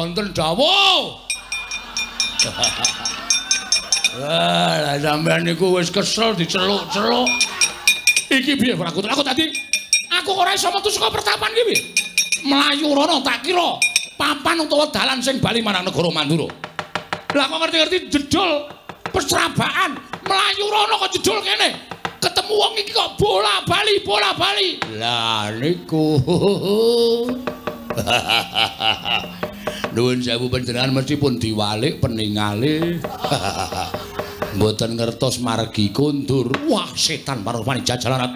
Wonten dawuh. Lah sampean niku wis kesel diceluk-celuk. Iki piye Pragoto? Aku tadi aku ora iso metu saka pertapan iki piye? Mlayu rono tak kira papan utawa dalan sing bali marang negara Mandura. Lah kok ngerti-ngerti jedul pesrabaan, mlayu rono kok jedul kene. Ketemu wong iki kok bola-bali, bola-bali. Lah niku. Nuwun sewu panjenengan mesti pun diwalik peningale. Mboten ngertos margi kondur. Wah, setan parupane jajalarat.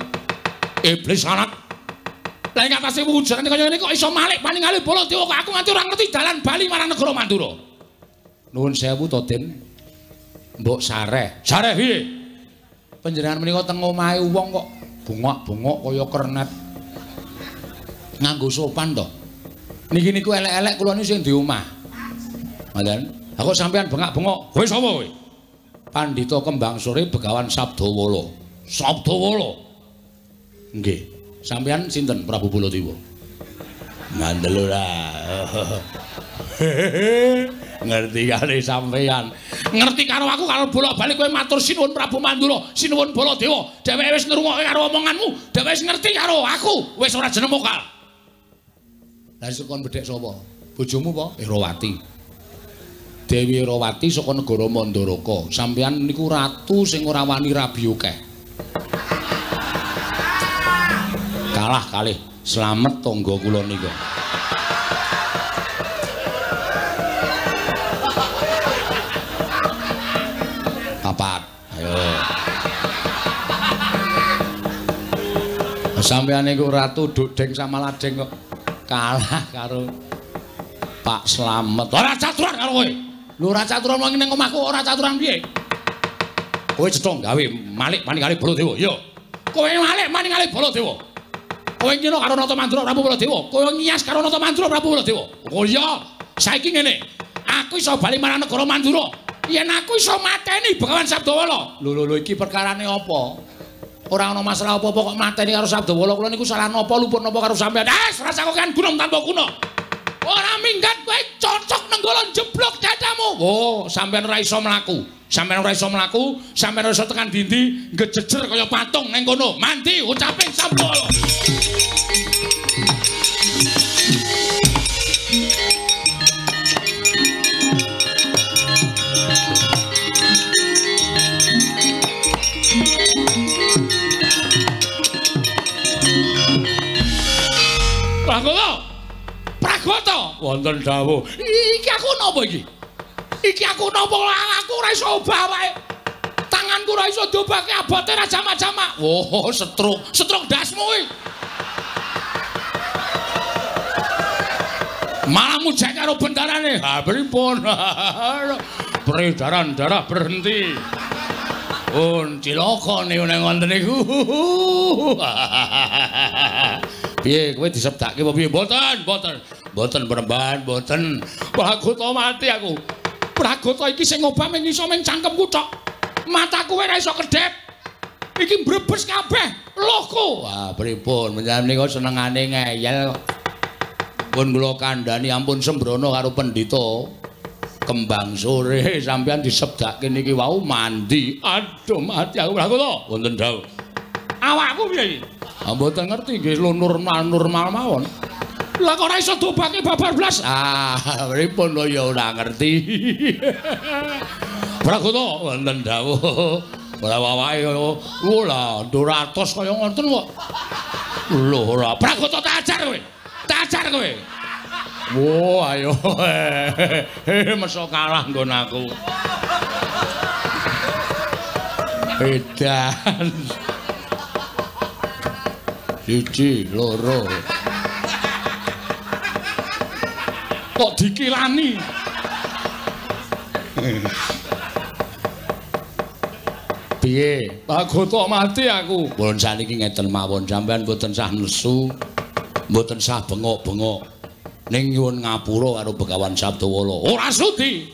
Iblis anak. Lah ing atase wujudane kaya ngene kok iso malik paningale Baladewa kok aku nganti ora ngerti dalan bali marang negara Mandura. Nuwun sewu to, Den. Mbok sareh. Sareh piye? Panjenengan menika teng omahe wong kok bengok-bengok kaya kernet. Nganggo sopan to. Niki niku elek-elek kula niku sing di omah. Ngoten. Ha kok sampean bengak-bengok? Kowe sapa kowe? Pandhita Kembang Sore Begawan Sabdawala. Sabdawala. Nggih. Sampean sinten Prabu Baladewa? Ngandel ora. Ngerti kali sampean. Ngerti karo aku kalau bolak-balik kowe matur sinuwun Prabu Mandura, sinuwun Baladewa. Dheweke wis ngrungokke karo omonganmu, dheweke wis ngerti karo aku, wis ora jeneng mokal. Lah saka bedhek sapa? Bojomu apa? Erawati. Dewi Erawati saka negara Mandaraka. Sampean niku ratu sing ora wani rabi akeh. Kalah kalih slamet tangga kula nika. Papat. Ayo. Sampeyan niku ratu dudeng sama ladeng kok kalah karo Pak Slamet. Ora caturan karo kowe. Lho ora caturan wong ning omahku ora caturan piye? Kowe cetha gawe malik maningale Baladewa. Yo. Kowe malik maningale Baladewa. Kowe ngino karo Nata Mandura Prabu Baladewa. Kowe ngiyas karo Nata Mandura Prabu Baladewa. Oh iya, saiki ngene. Aku iso bali marang negara Mandura. Yen aku iso mateni Begawan Sabdawala. Lho lho lho iki perkarane apa? Ora ana masalah apa-apa kok mateni karo Sabdawala. Kula niku salah napa luput napa karo sampean? Eh, rasa kok kan gunung tanpa guna. Ora minggat kowe cocok nenggala jeblok dadamu. Oh, sampean ora iso mlaku. Sampeyan ora iso mlaku, sampeyan ora iso tekan dindi, ngejejer kaya patung ning kono. Mandi ucaping Sabdawala. Pragoto. Pragoto wonten dawuh. Iki aku napa iki? Iki aku napa aku ora iso obah wae. Tanganku ora iso diobahke abote ra jamak-jamak. Oh, setruk, setruk ndasmu kuwi. Malah mujek karo bendarane. Ha pripun? Peredaran darah berhenti. Pun cilaka niku ning wonten niku. Piye kowe disebdake apa piye? Mboten, mboten. Mboten peremban, mboten. Pragoto mati aku. Pragoto iki sing ngobah mung iso mung cangkemku tok. Mataku ora iso kedhep. Iki mbrebes kabeh lohku. Wah, pripun? Menjenengan menika senengane ngeyel kok. Pun kula kandhani ampun sembrono karo pendhita Kembang Sore sampeyan disebdake niki wau mandi. Aduh mati aku Pragoto. Wonten dawuh. Awakku piye iki? Ah mboten ngerti nggih lho normal-normal mawon. Lah kok ora iso dobake babar blas? Ah, pripun lho ya ora ngerti. Pragoto wonten dawuh. Ora awake kaya lha 200 kaya ngoten kok. Lho ora. Pragoto tak ajar kowe. Tak ajar kowe. Wo ayo. Meso kalah nggon aku. Edan. Siji, loro. Kok dikilani? Piye? Pragoto mati aku. Pun saniki ngeten mawon sampean mboten sah nesu, mboten sah bengok-bengok. Ning nyuwun ngapura karo Begawan Sabdawala. Ora sudi.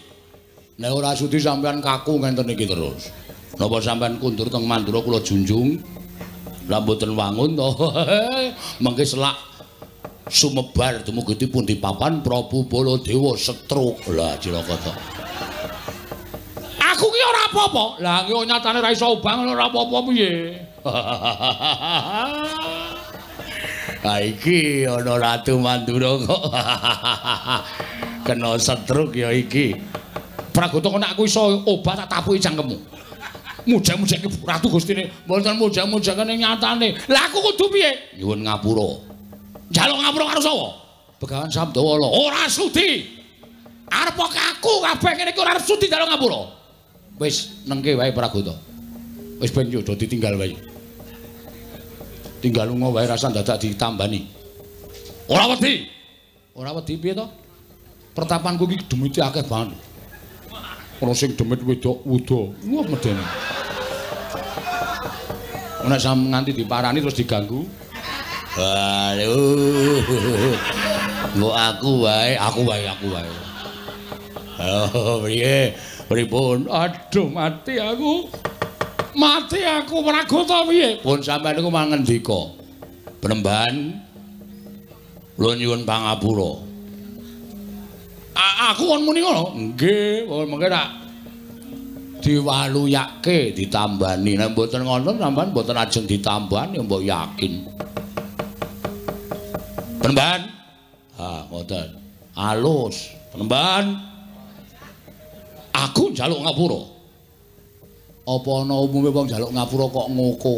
Nek ora sudi sampean kaku ngenten iki terus. Napa sampean kundur teng Mandura kula junjung? Lah mboten wangun to. Mengke selak Sumebar dumugi pundi papan Prabu Baladewa setruk. Lah cilaka to. Aku ki ora apa-apa. Lah ki nyatane ora iso obah ora apa-apa piye. Ha iki ana Ratu Mandura kok. Kena setruk ya iki. Pragota nek aku iso obah tak tapuki cangkemmu. Mujang-mujangke Ratu Gustine, mboten mujang-mujangane nyatane. Lah aku kudu piye? Nyuwun ngapura. Njaluk ngapura karo sapa? Begawan Sabdawala. Ora sudi. Arep aku kabeh kene iki ora arep sudi njaluk ngapura. Wis nengke wae Pragota. Wis ben yo ditinggal wae. Tinggal lunga wae rasa dadak ditambani. Ora wedi. Ora wedi piye to? Pertapanku iki demite akeh banget. Ana sing demit wedok wuda. Wah medeni. Nek sam nganti diparani terus diganggu. Aduh. Mbok aku wae, aku wae, aku wae. Oh, piye? Pripun? Aduh, mati aku. Mati aku Pragota piye? Pun sampeyan niku mangendika. Penemban kula nyuwun pangapura. Aku kon muni ngono? Nggih, mengke tak diwaluyake ditambani. Nek mboten ngoten sampean mboten ajeng ditambani mbok yakin. Penemban. Ha, ngoten. Alus. Penemban. Aku njaluk ngapura. Apa ana umume wong njaluk ngapura kok ngoko?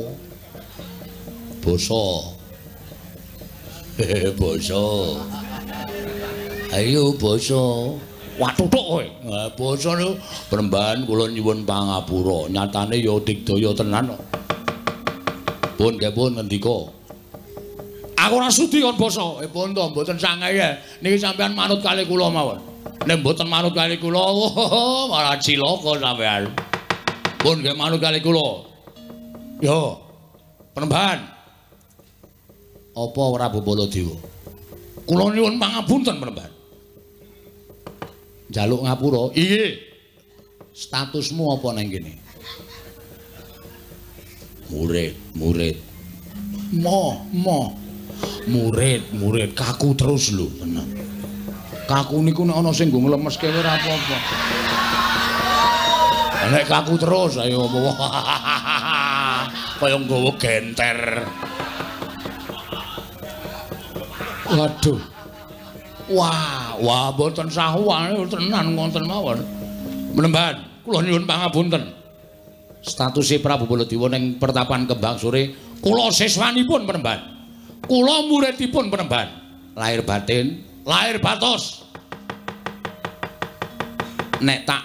Basa. Hehe, basa. Ayo basa. Watutuk kowe. Ha basa niku Penemban kula nyuwun pangapura. Nyatane ya digdaya tenan kok. Pun nggih pun ngendika. Aku ora sudi kon basa. Pun to mboten sangae. Niki sampean manut kali kula mawon. Nek mboten manut kali kula, malah cilaka sampean. Pun nggih manut kali kula. Yo. Penemban. Apa Prabu Baladewa? Kula nyuwun pangapunten Penemban. Njaluk ngapura. Iya. Statusmu apa nang kene? Murid, murid. Mo, mo. Murid, murid. Kaku terus lho, tenan. Kaku niku nek ana sing nggo nglemeske ora apa-apa. Nek kaku terus ayo kaya nggawa genter. Waduh. Wah, wah mboten sahuane tenan ngoten mawon. Penemban, kula nyuwun pangapunten. Statuse Prabu Baladewa ning pertapan Kembang Sore, kula siswanipun Penemban. Kula muridipun Penemban. Lahir batin, lahir batos. Nek tak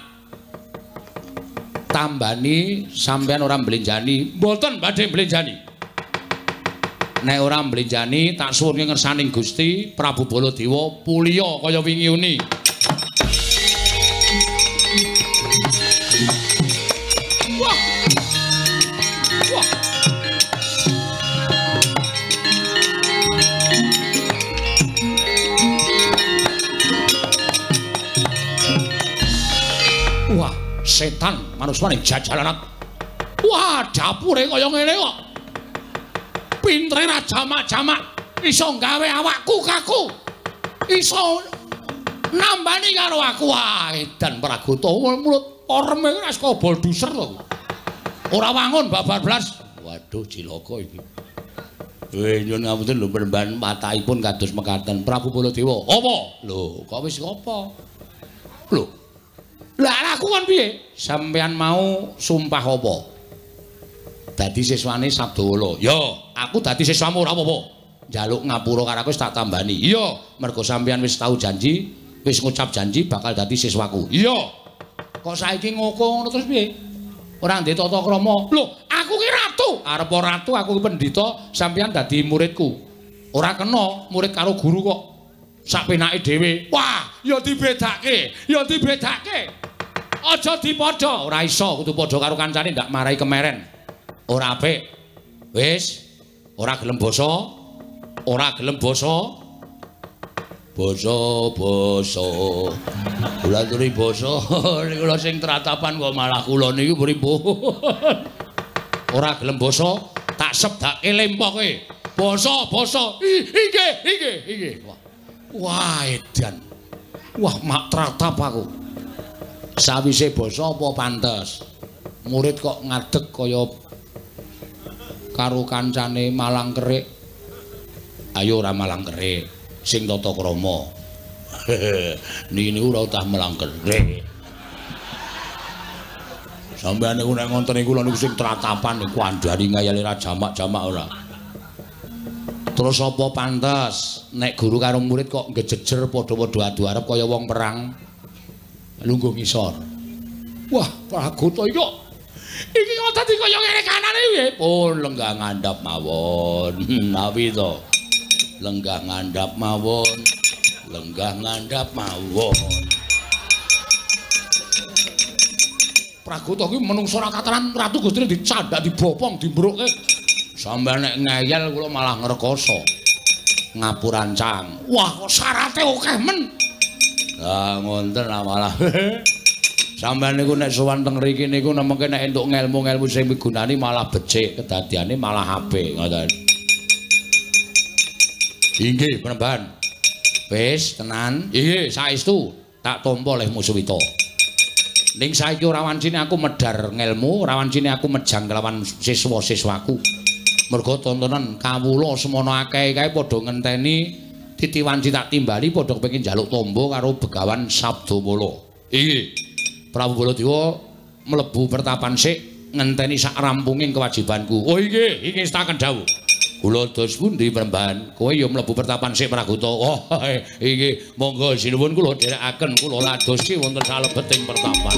tambani sampean ora mblenjani, mboten badhe mblenjani. Nek ora mblenjani tak suwunke ngersaning Gusti Prabu Baladewa puliya kaya wingi uni. Wah. Wah. Wah, setan manusane jajalanat. Wah, dapure kaya ngene kok. Pintere ra jamak-jamak iso gawe awakku kaku. Iso nambani karo aku. Wah, edan Pragota mulut oreme ora saka bolduser to. Ora wangun babar blas. Waduh, cilaka iki. Nyuwun ngapunten lho Penemban, patakipun kados mekaten Prabu Baladewa. Apa? Lho, kok wis apa? Lho. Lah aku kon piye? Sampeyan mau sumpah apa? Dadi siswane Sabdawala. Ya, aku dadi siswamu ora apa-apa. Njaluk ngapura karo aku wis tak tambani. Iya, mergo sampeyan wis tau janji, wis ngucap janji bakal dadi siswaku. Iya. Kok saiki ngoko ngono terus piye? Ora ndek tata krama. Lho, aku ki ratu. Arep ratu aku ki pendhita, sampeyan dadi muridku. Ora kena murid karo guru kok sak penake dhewe. Wah, ya dibedake, ya dibedake. Aja dipadha, ora iso kudu padha karo kancane ndak marai kemeren. Ora apik. Wis, ora gelem basa, ora gelem basa. Basa basa. Kula aturi basa niku lho sing tratapan kok malah kula niku pripun. Ora gelem basa, tak sebdake lempoke. Basa, basa. Inggih, inggih, inggih. Wah, edan. Wah, mak tratap aku. Sawise basa apa pantes? Murid kok ngadeg kaya karo kancane malang kerik. Ayo ora malang kerik, sing tata krama. Niki niku ora utah malang kerik. Sampeyan niku nek ngonten niku lho niku sing tratapan niku andhari ngayale ra jamak-jamak ora. Terus apa pantes nek guru karo murid kok ngejejer padha-padha adu arep kaya wong perang lungguh ngisor. Wah, Pragota iki kok iki kok dadi kaya ngene kanane piye? Pun lenggah ngandhap mawon. Nawi to. Lenggah ngandhap mawon. Lenggah ngandhap mawon. Pragota iki menungso ra kataran Ratu Gustine dicandak, dibopong, dimbrukke. Sampeyan nek ngeyel kula malah ngrekoso. Ngapurancang. Wah, kok syarate akeh men. Lah ngonten malah. Sampeyan niku nek sowan teng mriki niku nemeke nek entuk ngelmu-ngelmu sing migunani malah becik, kedadiane malah apik ngoten. Inggih, Panembahan. Wis tenan. Inggih, saestu tak tampa lehmu suwita. Ning saiki ora wancine aku medhar ngelmu, ora wancine aku mejang kelawan siswa-siswaku. Mergo tontonan kawula semono akeh kae padha ngenteni titiwanci tak timbali padha kepengin njaluk tombo karo Begawan Sabdamala. Inggih. Prabu Baladewa mlebu pertapan sik ngenteni sak rampunging kewajibanku. Oh inggih, iki setaken dawuh. Kula dos pundi Panembahan? Kowe ya mlebu pertapan sik Pragota. Oh inggih, monggo sinuwun kula dherekaken kula ladosi wonten salebeting pertapan.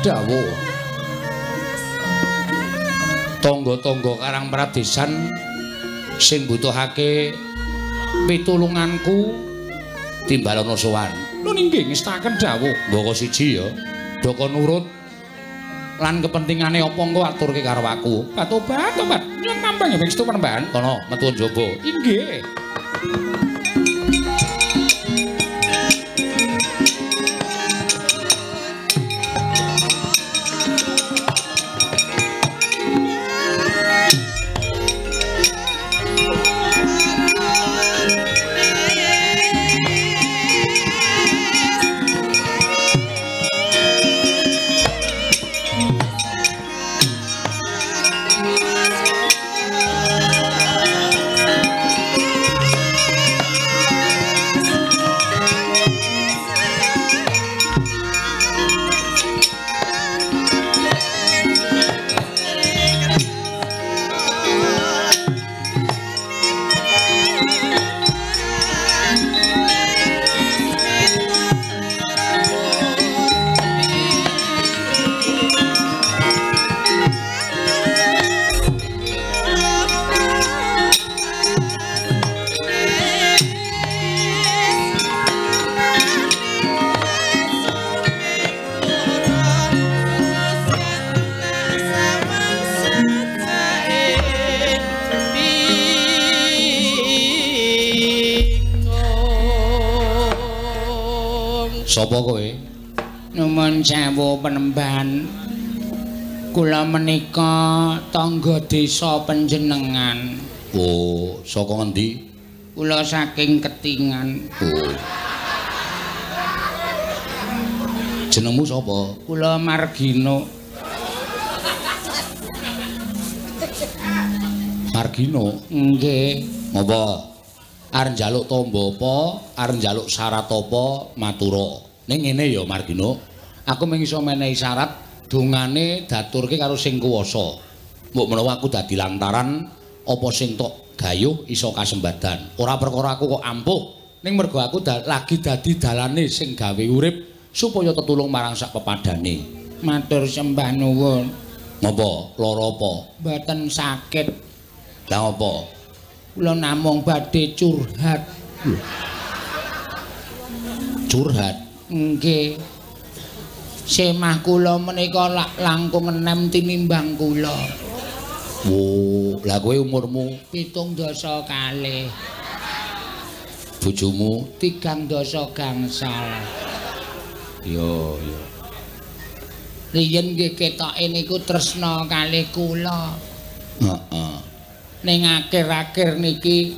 Dawuh. Tangga-tangga Karang Pradesan sing mbutuhake pitulunganku timbalana sowan. Lho inggih ngestaken dawuh. Mboko siji ya. Doko nurut lan kepentingane apa engko aturke karo aku. Tobat, tobat. Nyuwun mampang ya pangestu Panembahan. Kono metu njaba. Inggih. Sapa kowe? Nuwun sewu Panembahan. Kula menika tangga desa panjenengan. Oh, saka ngendi? Kula saking Ketingan. Oh. Jenengmu sapa? Kula Margino. Margino? Nggih. Ngopo? Arep njaluk tombo apa, arep njaluk syarat apa, matura. Ning ngene ya Margino, aku mung iso menehi syarat dongane daturke karo sing kuwasa. Mbok menawa aku dadi lantaran apa sing tok gayuh iso kasembadan. Ora perkara aku kok ampuh, ning mergo aku lagi dadi dalane sing gawe urip supaya tetulung marang sak pepadane. Matur sembah nuwun. Ngopo? Lara apa? Mboten sakit. Lah ngopo? Kula namung badhe curhat. Curhat? Nggih. Semah kula menika lak langkung enem tinimbang kula. Wo, lah kowe umurmu 72. Bojomu 3 gangsal. Yo yo. Riyen nggih ketoke niku tresna kalih kula. Heeh. Ning akhir-akhir niki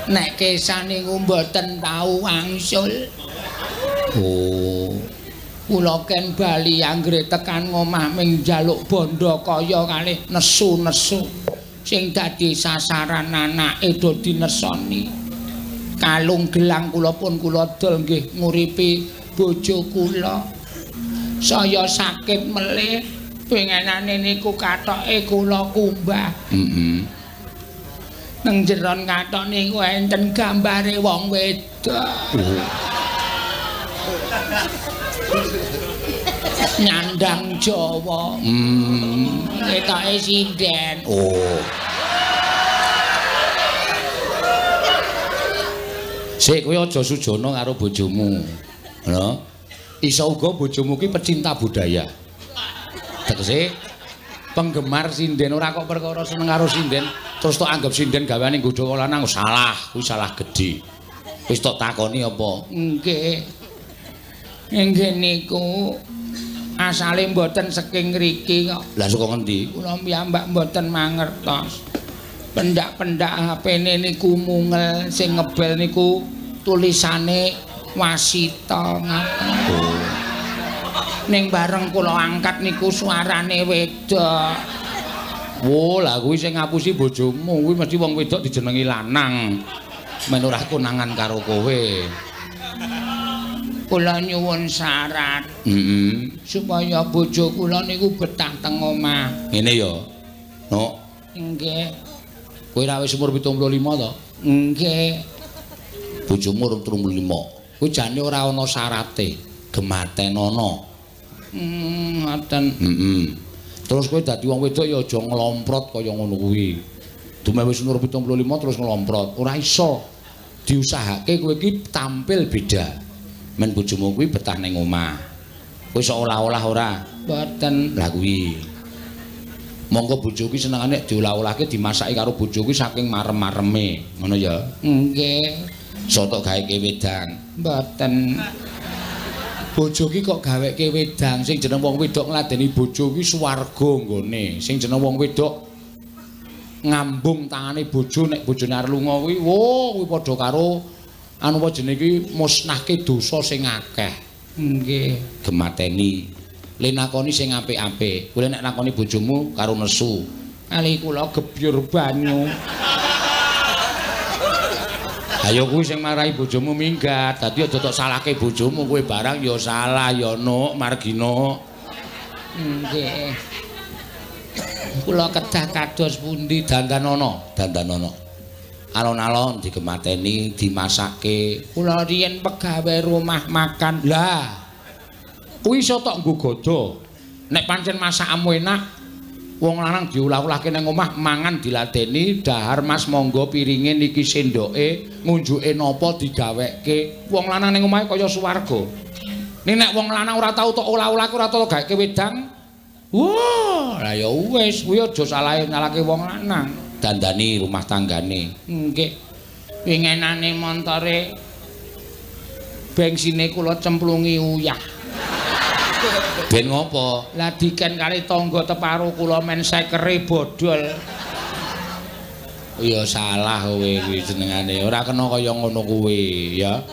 nek kesah niku mboten tau wangsul. Oh. Kula ken bali anggere tekan ngomah ming njaluk bondo kaya kalih nesu-nesu sing dadi sasaran anake do dinesoni. Kalung gelang kula pun kula dol nggih nguripi bojo kula. Saya sakit melih pengenane niku katoke kula kumbah. Heeh. Nang jeron katok niku enten gambare wong wedok. Nyandang Jawa. Ketoke sinden. Oh. Sik kowe aja sujana karo bojomu. Lho. Iso uga bojomu ki pecinta budaya. Tegese penggemar sinden, ora kok perkara seneng karo sinden terus tok anggap sinden gaweane nggodha wong lanang, salah, kuwi salah gedhe. Wis tok takoni apa? Nggih. Nggih niku asale mboten saking ngriki kok. Lah saka ngendi? Kula piyambak mboten mangertos. Pendak-pendak HP-ne niku mungel, sing ngebel niku tulisane Wasita ngaten. Oh. Ning bareng kula angkat niku suarane wedok. Wo, lah kuwi sing ngapusi bojomu, kuwi mesti wong wedok dijenengi lanang. Men ora konangan karo kowe. Kula nyuwun syarat. Heeh. Supaya bojo kula niku betah teng omah. Ngene ya. Nok. Nggih. Kowe ra wis umur 75 to? Nggih. Bojomu umur 35. Kuwi jane ora ana syarate, gematenono. Ngoten. Heeh. Terus kowe dadi wong wedok ya aja nglomprot kaya ngono kuwi. Dumeh wis umur 75 terus nglomprot, ora iso. Diusahake kowe iki tampil beda. Men bojomu kuwi betah ning omah. Kowe iso olah-olah ora? Mboten. Lah kuwi. Monggo bojo kuwi senengane diolah-olahke dimasaki karo bojo kuwi saking marem-mareme, ngono ya? Nggih. Soto gaweke wedang. Mboten. Bojo ki kok gaweke wedang, sing jeneng wong wedok ngladeni bojo kuwi swarga nggone. Sing jeneng wong wedok ngambung tangane bojo nek bojone arep lunga kuwi, wo kuwi padha karo anu apa jenenge iki musnahke dosa sing akeh. Nggih. Gemateni. Le nakoni sing apik-apik. Kowe nek nakoni bojomu karo nesu. Kali kula gebyur banyu. Ayo kuwi sing marahi bojomu minggat. Dadi aja tok salahke bojomu, kowe barang ya salah ya Nuk Margino. Nggih. Kula kedah kados pundi? Dandanono, dandanono. Alon-alon digemateni, dimasake. Kula riyen pegawe rumah makan. Lah, kuwi iso tok nggo godho. Nek pancen masakanmu enak, wong lanang diolah-olahke nang omah, mangan diladeni, dahar Mas monggo piringe niki sendoke, ngunjuke napa digawekke. Wong lanang ning omahe kaya swarga. Ning nek wong lanang ora tau tok olah-olahke, ora tau gaweke wedang, wah, lah ya wis, kuwi aja salahe nyalake wong lanang. Dandani rumah tanggane. Nggih. Wingenane montore bengsine kula cemplungi uyah. Ben ngopo? Lah diken kali tangga teparo kula men sekere bodol. Ya salah kowe kuwi jenengane. Ora kena kaya ngono kuwi ya.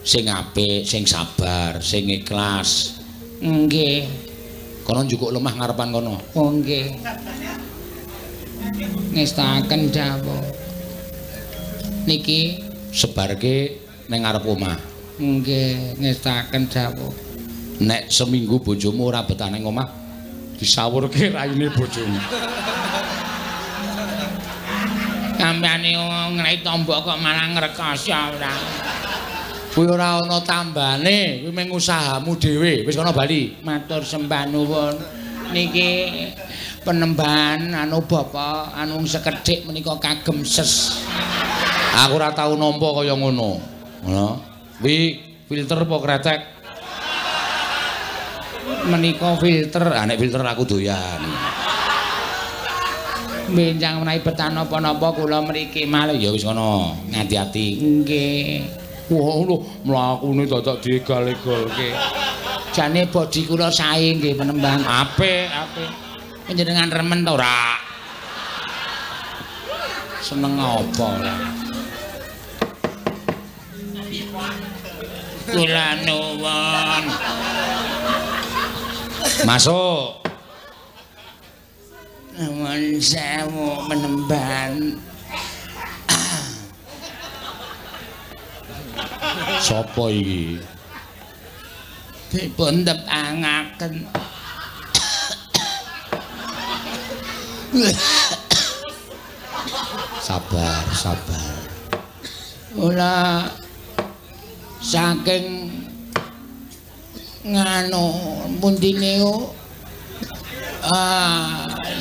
Sing apik, sing sabar, sing ikhlas. Nggih. Kono njukuk lemah ngarepan kono. Oh nggih. Ngestakaken dawuh. Niki sebarke ning ngarep omah. Nggih, ngestaken dawuh. Nek seminggu bojomu ora betah ning omah, disawurke raine bojomu. Sampeyan ngrek tombok kok malah ngrekoso ora. Kuwi ora ana tambane, kuwi mung usahamu dhewe. Wis kono bali. Matur sembah nuwun. Niki penembahan anu bapak anu sekedhik menika kagem ses. Aku ora tau nampa kaya ngono. Ngono. Kuwi filter apa kretek? Menika filter. Ah nek filter aku doyan. Benjang menawi betah napa-napa kula mriki malih. Ya wis ngono, ngati-ati. Nggih. Wah, lho mlakune dadak diegal-egalke. Jane bodi kula sae nggih penembahan. Apik, apik. Panjenengan remen ta ora? Seneng apa ora? Kula nuwun. Masuk. Nuwun sewu penembahan. Sopo iki? Dipun tepangaken. Sabar, sabar. Ora saking nganu pundine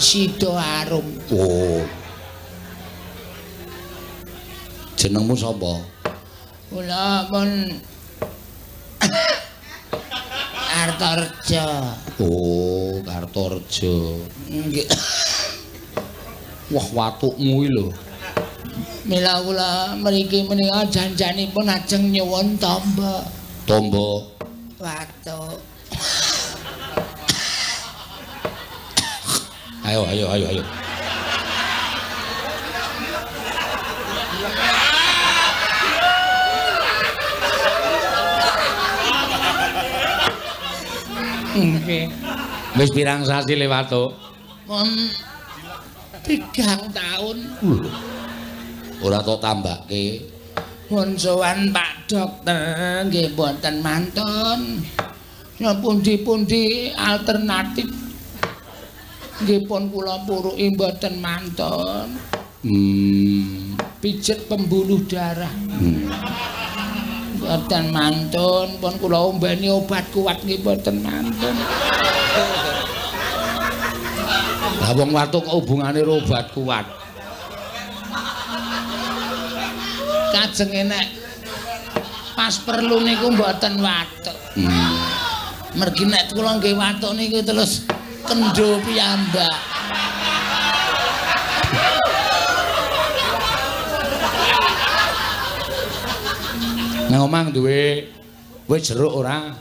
Sida Arum. Oh. Jenengmu sapa? Kula pun Kartorejo. Oh, Kartorejo. Nggih. Wah, watukmu iki lho. Mila kula mriki menika janjanipun ajeng nyuwun tamba. Tamba watuk. Ayo, ayo, ayo, ayo. Nggih. Wis pirang sasi le watuk? Mun 3 taun. Ora tok tambahke. Mun sowan Pak Dokter nggih mboten mantun. Pundi-pundi alternatif nggih pun kula puruki mboten mantun. Pijet pembuluh darah. Mboten mantun, pun kula ombeni obat kuat nggih mboten mantun. Lah wong watuk kok hubungane karo obat kuat? Kajenge nek pas perlu niku mboten watuk. Mergi nek kula nggih watuk niku terus kendho piyambak. Nang omah duwe wis jeruk ora?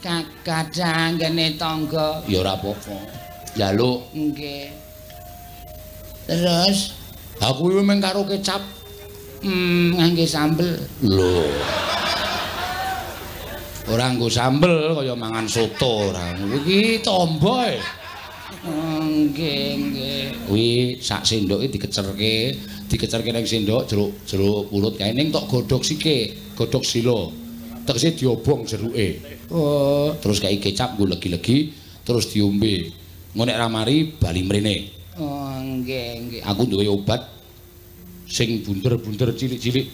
Kadang ngene tangga. Ya ora apa-apa. Njaluk. Nggih. Terus aku kuwi mung karo kecap. Ngangge sambel. Lho. Ora nggo sambel kaya mangan soto ora. Iki tombo e. Nggih, nggih. Kuwi sak sendoke dikecerke, dikecerke ning sendok jeruk purut kae ning tok godhog sike, godhog sila. Tegese diobong jeruke. Oh, terus kae kecap nggo legi-legi terus diombe. Engko nek ra mari bali mrene. Oh, nggih, nggih. Aku duwe obat sing bunder-bunder cilik-cilik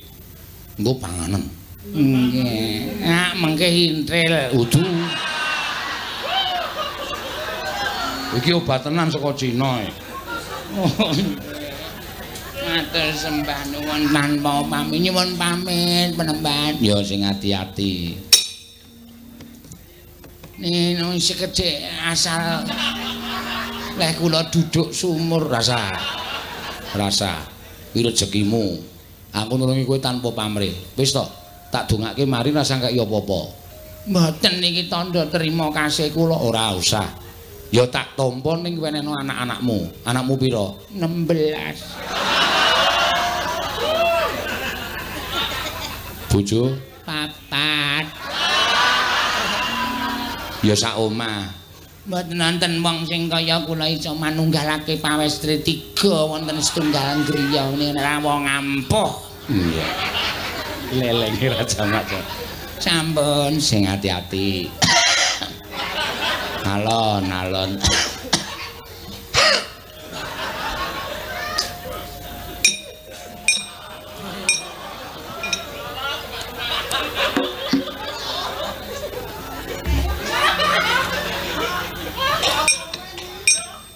engko panganen. Nggih. Ah, mengke intril. Udu. Iki obat tenan saka Cina e. Oh. Matur sembah nuwun tanpa pamit, nyuwun pamit penemban. Ya sing ati-ati. Nino sekedhik asal leh kula duduk sumur rasa. Rasa. Kuwi rezekimu. Aku nulungi kowe tanpa pamrih. Wis to, tak dongake mari rasa kaya apa-apa. Mboten niki tandha terima kasih kula. Ora usah. Ya tak tampa ning wenehno anak-anakmu. Anakmu pira? 16. Bojo? 4. Ya sak omah. Mboten wonten wong sing kaya kula iso manunggalake pawestri 3 wonten setunggal griya ngene ora wong ampuh. Iya. Lelenge ra jamak. Sampun sing ati-ati. Alon-alon.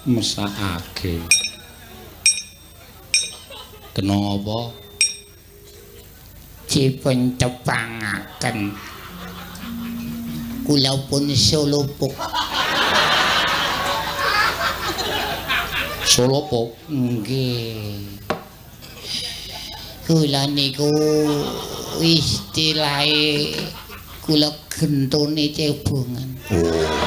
Mesakake. Kena apa? Dipun tepangaken. Kula pun solopuk. Solopuk? Nggih. Kula niku istilahe kula gentone cebongan. Oh.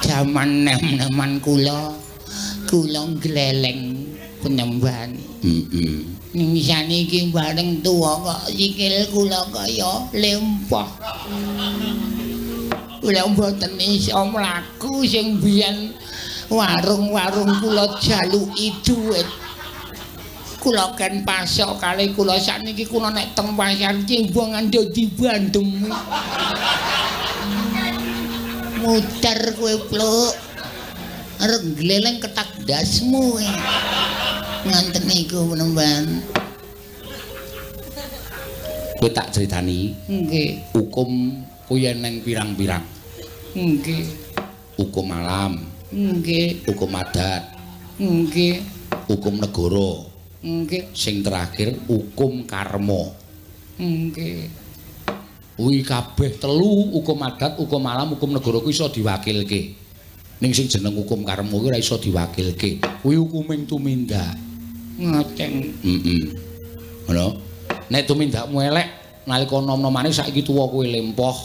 Jaman nem-neman kula, kula ngleleng penyembahan. Heeh. Ning saniki bareng tuwa kok sikil kula kaya lempoh. Kula mboten iso mlaku sing biyen warung-warung kula jaluki dhuwit. Kula ken pasok kalih kula sakniki kula nek teng pasar Cibongan dibandemi. Muter kowe pluk. Arep gleleng ketak dasmu. Nganten niku penemban. Kowe tak critani. Nggih. Hukum kuwi eneng pirang-pirang. Nggih. Hukum alam. Nggih. Hukum adat. Nggih. Hukum negara. Nggih. Sing terakhir hukum karma. Nggih. Kuwi kabeh telu, hukum adat, hukum alam, hukum negara kuwi iso diwakilke. Ning sing jeneng hukum karma kuwi ora iso diwakilke. Kuwi hukuming tumindak. Ngoten. Heeh. Ngono. Nek tumindakmu elek nalika nom-nomane saiki tuwa kowe lempoh,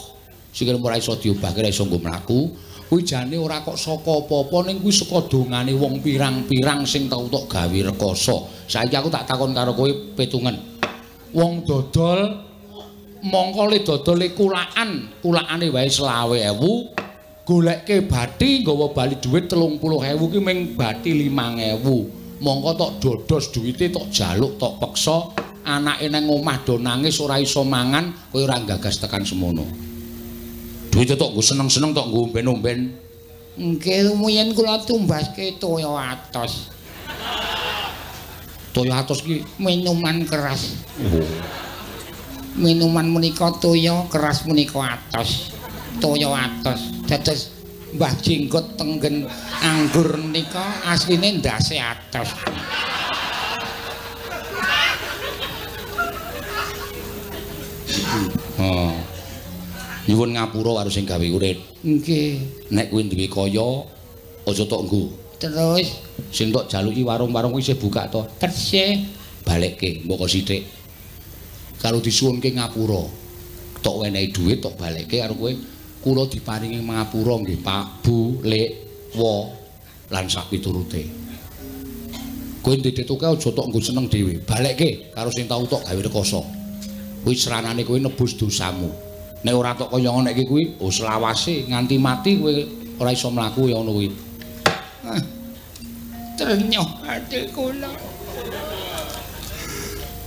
sikilmu ora iso diobahke, ora iso nggo mlaku. Kuwi jane ora kok saka apa-apa, ning kuwi saka dongane wong pirang-pirang sing tau tok gawe rekoso. Saiki aku tak takon karo kowe petungen. Wong dodol mongko le dodole kulaan, kulaane wae 25.000, golekke bathi nggawa bali dhuwit 30.000 ki ming bathi 5.000. Mongko tok dodos duwite tok jaluk tok peksa, anake nang omah do nangis ora iso mangan, kowe ora gagas tekan semono. Duwite tok nggo seneng-seneng tok nggo omben-omben. Nggih, rumiyin kula tumbaske toya atos. Toya atos ki minuman keras. Oh. Minuman menika toya keras menika atos. Toya atos. Dados Mbah Jenggot tenggen anggur menika asline ndase atos. Oh. Nyuwun ngapura karo sing gawe urip. Nggih. Nek kuwi duwe kaya aja tok nggo. Terus sing tok jaluki warung-warung kuwi isih buka to? Tesih. Balekke mbok sithik. Karo disuwunke ngapura. Tok wenehi dhuwit tok balekke karo kowe. Kula diparingi ngapura nggih Pak, Bu, Lek, Wo lan sak piturute. Kowe ndedetoke aja tok nggo seneng dhewe. Balekke karo sing tau tok gawe rekoso. Kuwi sranane kowe nebus dosamu. Nek ora tok kaya ngono iki kuwi, oh selawase nganti mati kowe ora iso mlaku ya ngono kuwi. Trenyuh ati kula.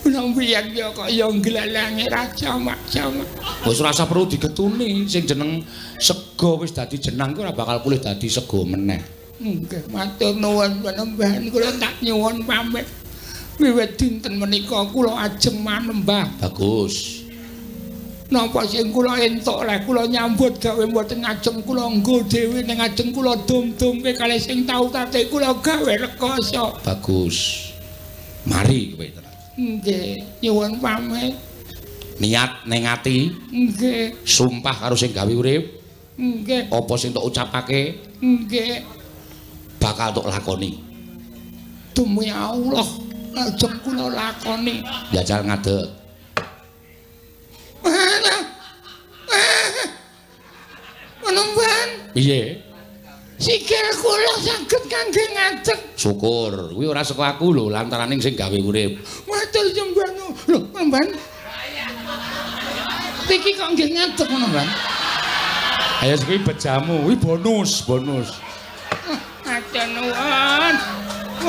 Kula mbiyen ya kaya nglelange raja mak-jamak. Wis ora usah perlu digetuni, sing jeneng sega wis dadi jenang kuwi ora bakal pulih dadi sega meneh. Nggih, matur nuwun panembahan kula tak nyuwun pamit. Wiwit dinten menika kula ajeng manembah. Bagus. Napa sing kula entuk leh kula nyambut gawe mboten ajeng kula nggo dhewe ning ajeng kula dum-dumke kalih sing tau tate kula gawe rekoso. Bagus. Mari kowe tenan. Nggih, nyuwun pamit. Niat ning ati. Nggih. Sumpah karo sing gawe urip. Nggih. Apa sing tok ucapake? Nggih. Bakal tok lakoni. Demi Allah, ajeng kula lakoni. Jajal ngadeg. Menemban. Piye? Sikil kula saged kangge ngadeg. Syukur, kuwi ora saka aku lho, lantarane sing gawe urip. Matur sembah nuwun. Lho, Menemban. Iki kok nggih ngadeg Menemban? Ayo kuwi bejamu, kuwi bonus, bonus. Matur nuwun.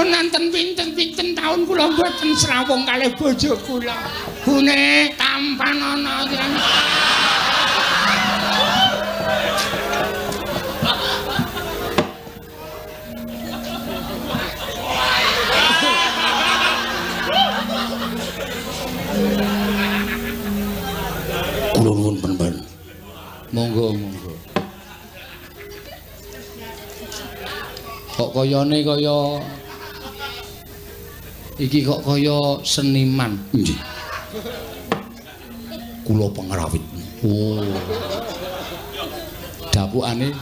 Pun nonton pinten-pinten taun kula mboten srawung kalih bojo kula. Bune tampan ana. Kula nuwun penemban. Monggo, monggo. Kok kayane kaya iki kok kaya seniman. Nggih. Kula pengrawit. Oh. Dapukane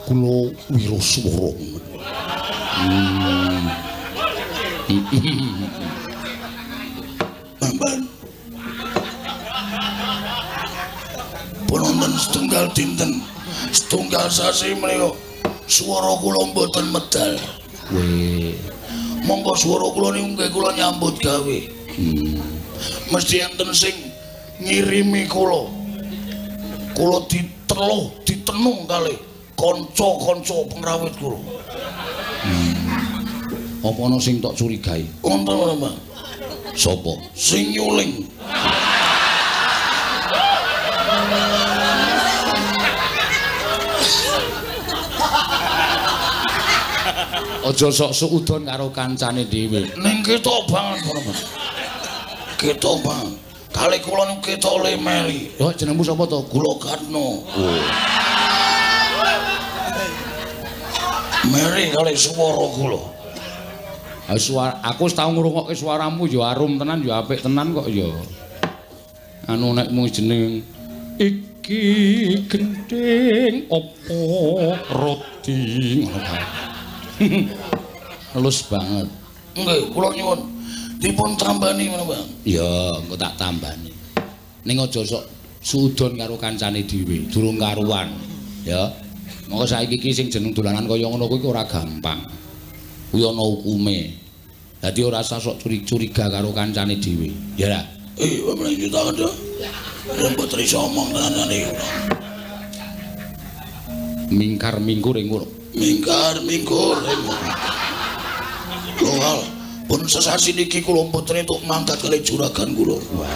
kula wiraswara. Bambang. Wonten setunggal dinten, setunggal sasi menika swara kula mboten medal. Weh. Monggo swara kula niku nggih kula nyambut gawe. Mesti enten sing ngirimi kula. Kula diteluh, ditenung kalih kanca-kanca pengrawit kula. Apa ana sing tok curigai? Wonten ora, Pak? Sapa? Sing nyuling. Aja sok suudon karo kancane dhewe. Ning ketok banget kono, Mas. Ketok banget. Kali kula niku ketok le meri. Lho jenengmu sapa to? Kula Katno. Oh. Meri kali swara kula. Ha suara aku wis tau ngrungokke suaramu ya arum tenan ya apik tenan kok ya. Anu nek mung jeneng iki gendhing apa roti ngono kae. Halus banget. Nggih, kula nyuwun dipun tambani menapa, Bang? Ya, engko tak tambani. Ning aja sok suudon karo kancane dhewe, durung karuan. Ya. Monggo saiki iki sing jeneng dolanan kaya ngono kuwi ora gampang. Kuwi ana hukume. Dadi ora usah sok curiga karo kancane dhewe. Ya ra? Wong juta ada. Mboten iso omong tenan iki. Mingkar mingkur ing ngono. Mingkar mingkur. Lho, pun sesasi niki kula mboten entuk mangkat kali juragan kula. Wah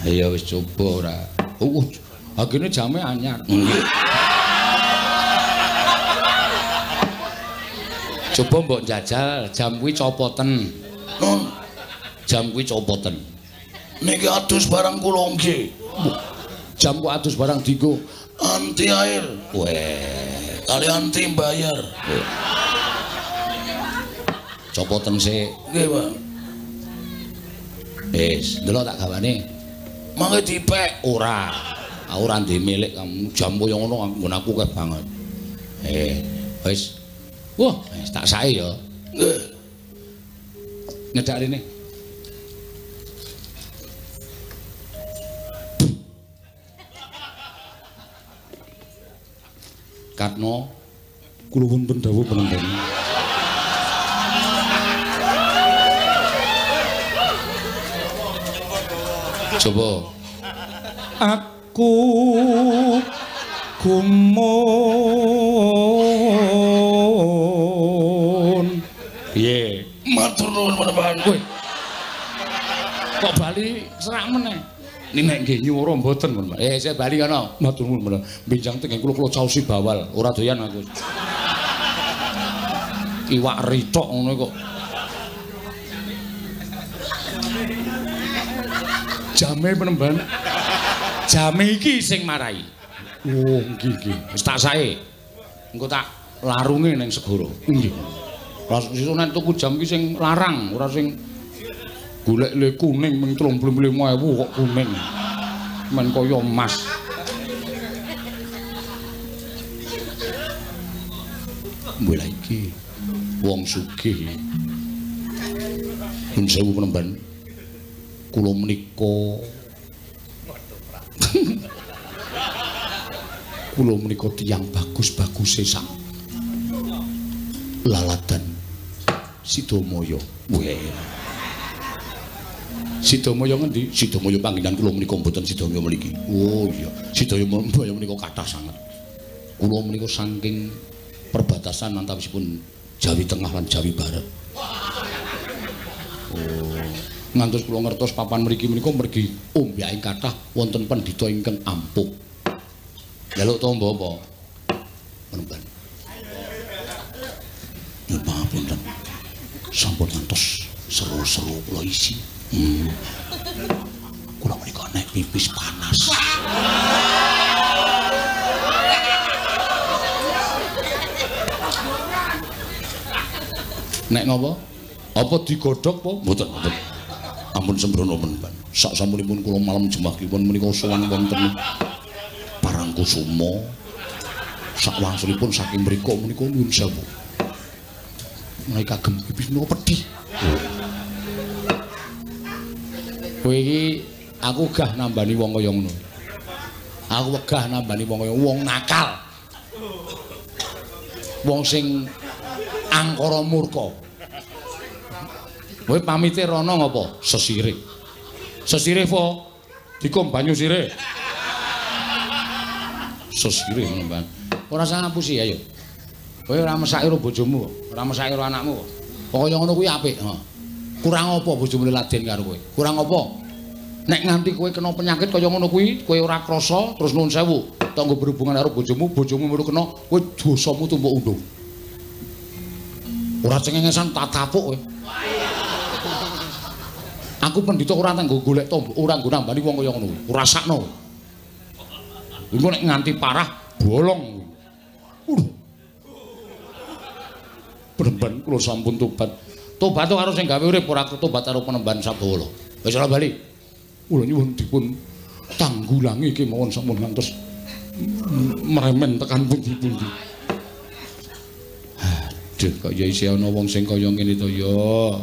iya. Ya wis coba ora. Agene jame anyar. Nggih. Coba mbok jajal jam kuwi copoten. Non. Jam kuwi copoten. Niki adus barang kula nggih. Jam ku adus barang dienggo anti air. Weh. Kali anti bayar. Copoten sik. Nggih, Pak. Wis, ndelok tak gawane. Mangke dipek ora. Aku ora ndek milik kamu jam kaya ngono nggon aku akeh banget. Wis. Wah, wis tak sae ya. Nggih. Nyedak rene. Katno, kula wonten dawuh penenten. Coba. Aku gumun. Piye? Matur nuwun penemban. Kowe. Kok bali serak meneh? Nek nggih nyuwara mboten, Pak. Saya bali kono. Matur nuwun menawa. Benjang teng kula kula caosi bawal, ora doyan aku. Iwak ritok ngono kok. Jame penemban. Jame iki sing marai. Oh, nggih nggih. Wis tak sae. Engko tak larunge ning segara. Nggih. Lah sesuk nek tuku jam iki sing larang, ora sing golek le kuning ming 35.000 kok kuning. Men kaya emas. Mbah iki wong sugih. Nun sewu penemban. Kula menika kula menika tiyang bagus-baguse sak laladan Sidamaya. Weh. Sidamaya ngendi? Sidamaya panggenan kula menika mboten Sidamaya mriki. Oh iya, Sidamaya menika kathah sanget. Kula menika saking perbatasan antawisipun Jawi Tengah lan Jawi Barat. Oh. Ngantos kula ngertos papan mriki menika mergi ombyaking kathah wonten pendhita ingkang ampuh. Njaluk tombo apa? Penemban. Nyuwun pangapunten. Sampun ngantos seru-seru kula isi. Kula menika nek pipis panas. Nek ngopo? Apa digodhog apa? Mboten, mboten. Ampun sembrono penemban. Sak sampunipun kula malam Jemah kliwon menika sowan wonten Parangkusuma. Sak wangsulipun saking mriku menika nyuwun sewu. Menawi kagem pipis menika pedhi. Kowe iki aku gah nambani wong kaya ngono. Aku wegah nambani wong kaya wong nakal. Wong sing angkara murka. Kowe pamite rono ngopo? Sesirih. Sesirih po? Dikom banyu sirih. Sesirih ngono, Mbak. Ora usah ngapusi ayo. Kowe ora mesake karo bojomu, ora mesake karo anakmu. Pokoke ngono kuwi apik, heeh. Kurang apa bojomu laden karo kowe? Kurang apa? Nek nganti kowe kena penyakit kaya ngono kuwi, kowe ora krasa terus nuwun sewu, tanggo berhubungan karo bojomu, bojomu melu kena, kowe dosamu tumpuk undung. Ora cengengesan tak tapuk kowe. Aku pendhita ora tanggo golek tombo, ora nggo nambani wong kaya ngono kuwi. Ora sakno. Engko nek nganti parah bolong. Penemban kula sampun tobat. Tobat karo sing gawe urip ora tobat karo penemban Sabdawala. Wis ora bali. Kula nyuwun dipun tanggulangi kemawon sampun ngantos meremen tekan pundi-pundi. Aduh kok ya isih ana wong sing kaya ngene to ya.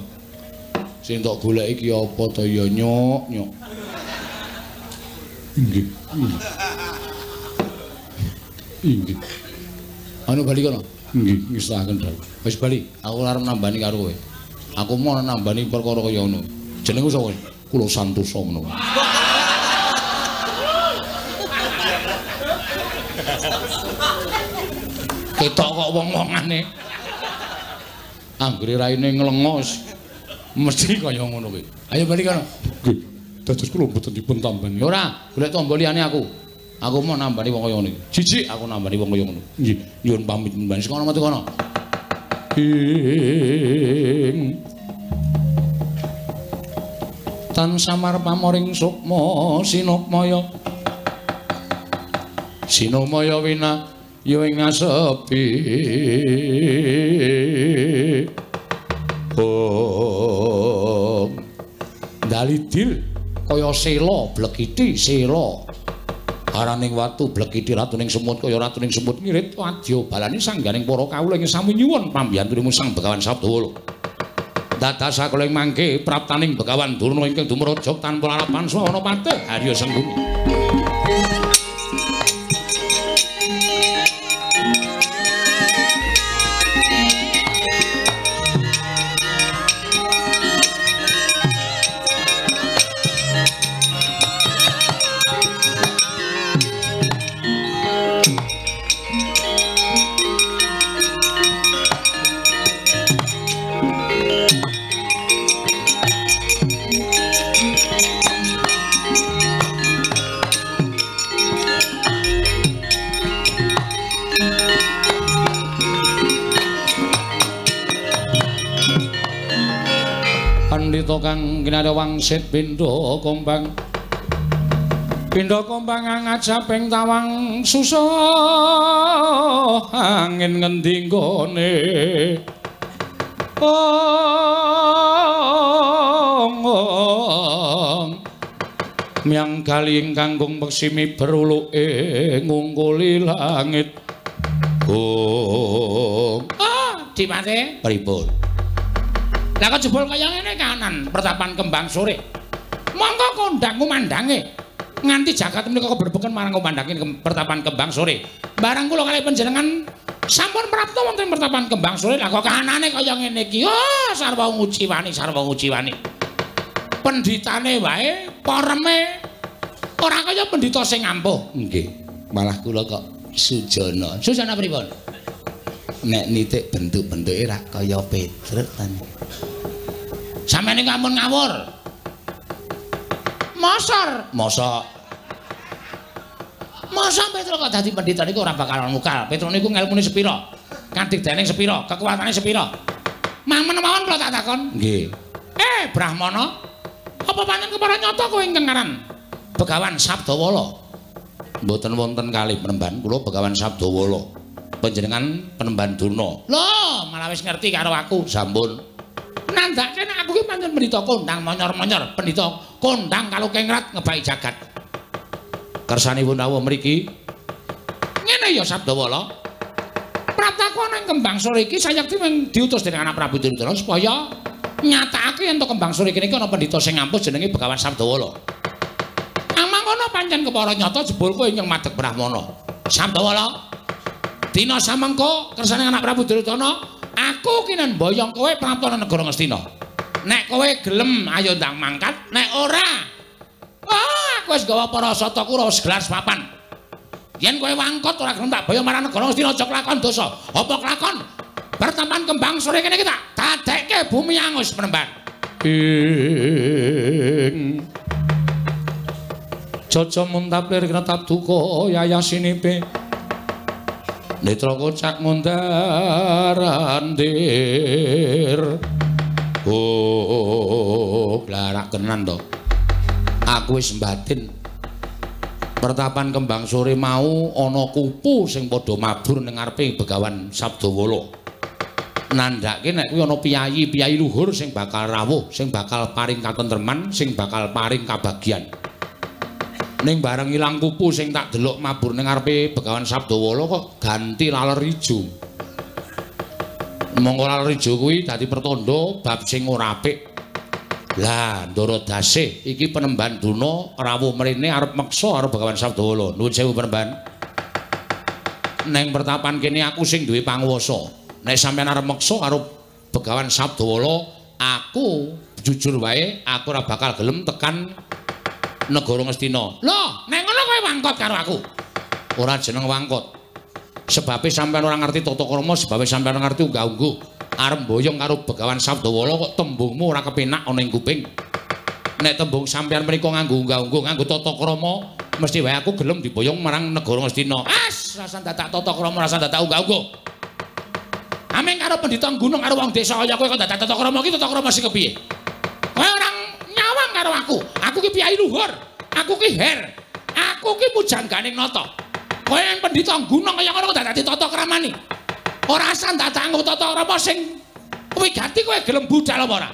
Sing tok goleki iki apa to ya nyok nyok. Inggih. Inggih. Anu bali kono. Nggih, ngestahaken dawuh. Wis bali, aku arep nambani karo kowe. Aku mau nambani perkara kaya ngono. Jenengku sapa? Kula Santosa ngono. Ketok kok wong-wongane. Anggere raine nglengos mesti kaya ngono kuwi. Ayo bali kono. Nggih. Dados kula mboten dipun tambani. Ora, golek tombo liyane aku. Aku mau nambani wong kaya ngono iki. Jijik aku nambani wong kaya ngono. Nggih, nyuwun pamit mbani saka metu kono. Ing tan samar pamoring sukma sinukmaya. Sinumaya wina ya ing asepi. Oh. Dalidil kaya sela blekiti sela. Araning watu blekiti ratuning semut kaya ratuning semut ngirit wadya balani sangganing para kawula ing sami nyuwun pambiyantunipun Sang Begawan Sabdawala. Dados sakala ing mangke praptaning Begawan Durna ingkang dumraja tanpa lalapan swana patih Arya Sengkuni. Pandhita kang kinarya wangsit pindha kombang. Pindha kombang ngajaping tawang susah angin ngendi nggone. Ong myang kali ingkang kangkung peksimi beruluke ngungkuli langit. Gung. Oh, Dipate pripun? Lah kok jebul kaya ngene kanan pertapan kembang sore. Monggo kondang kumandange. Nganti jagat menika keberbeken marang kumandange pertapan kembang sore. Barang kula kalih panjenengan sampun prapta wonten pertapan kembang sore. Lah kok kahanane kaya ngene iki. Oh, sarwa nguciwani, sarwa nguciwani. Pendhitane wae poreme ora kaya pendhita sing ampuh. Nggih, malah kula kok sujana. Sujana pripun? Nek nitik bentuk-bentuke ra kaya Petruk ta. Sampeyan niku ampun ngawur. Mosor, mosok. Mosok Petro kok dadi pendhita niku ora bakal mukal. Petro niku ngelmune sepira? Kadigdane sepira? Kekuatane sepira? Mangmen mawon kula tak takon. Nggih. Brahmana, apa pancen kepara nyata kowe ingkang aran Begawan Sabdawala? Mboten wonten kalih penemban, kula Begawan Sabdawala. Panjenengan penemban Durna. Lho, malah wis ngerti karo aku. Sampun. Nandhake nek aku ki pancen pendhita kondang monyor-monyor, pendhita kondang kalukengrat ngebaki jagat. Kersanipun rawuh mriki. Ngene ya Sabdawala. Praptaku ana ing Kembang Sore iki sayekti mung diutus dening anak Prabu Duryudana supaya nyatakake yen to Kembang Sore kene iki ana pendhita sing ampuh jenenge Begawan Sabdawala. Amang ngono pancen kepara nyata jebul kowe ingkang madheg Brahmana. Sabdawala, dina samengko kersane anak Prabu Duryudana, aku kinen mboyong kowe prapta negara Ngastina. Nek kowe gelem ayo ndang mangkat, nek ora, aku wis gawa para sata Kurawa segelar sepapan. Yen kowe wangkot ora gelem tak boyong marang negara Ngastina aja kelakon dosa. Apa kelakon? Pertapan Kembang Sore kene iki tak dadekke bumi angus penemban. Ing Caca muntaplir kretap duka yayasinipe. Netra kocak mundar andir. Oh, blarak tenan to. Aku wis mbatin. Pertapan Kembang Sore mau ana kupu sing padha mabur ning ngarepe Begawan Sabdawala. Nandhake nek kuwi ana piyayi-piyayi luhur sing bakal rawuh, sing bakal paring katentreman, sing bakal paring kabagyan. Ning bareng ilang kupu sing tak delok mabur ning ngarepe Begawan Sabdawala kok ganti laler ijo. Mongko laler ijo kuwi dadi pertanda bab sing ora apik. Lah, Ndara Dasih iki penemban Durna rawuh mrene arep meksa karo Begawan Sabdawala. Nuwun sewu penemban. Neng pertapan kene aku sing duwe panguwasa. Nek sampeyan arep meksa karo Begawan Sabdawala, aku jujur wae aku ora bakal gelem tekan negara Ngastina. Lho, nek ngono kowe wangkot karo aku. Ora jeneng wangkot. Sebabe sampeyan ora ngerti tata krama, sebabe sampeyan ora ngerti unggah-ungguh. Arep mboyong karo Begawan Sabdawala kok tembungmu ora kepenak ana ing kuping. Nek tembung sampeyan menika nganggo unggah-ungguh, nganggo tata krama, mesti wae aku gelem diboyong marang negara Ngastina. As, rasa dadak tata krama, rasa dadak unggah-ungguh. Ameng karo pendhita gunung karo wong desa kaya kowe kok dadak tata krama iki tata krama sing kepiye? Kowe ora nyawang karo aku. Aku ki piyayi luhur, aku ki her, aku ki pujangganing nata. Kowe yang pendhita gunung kaya ngono kok dadak tata kramane. Ora asal dadak nganggo tata krama sing wigati kowe gelem budal apa ora?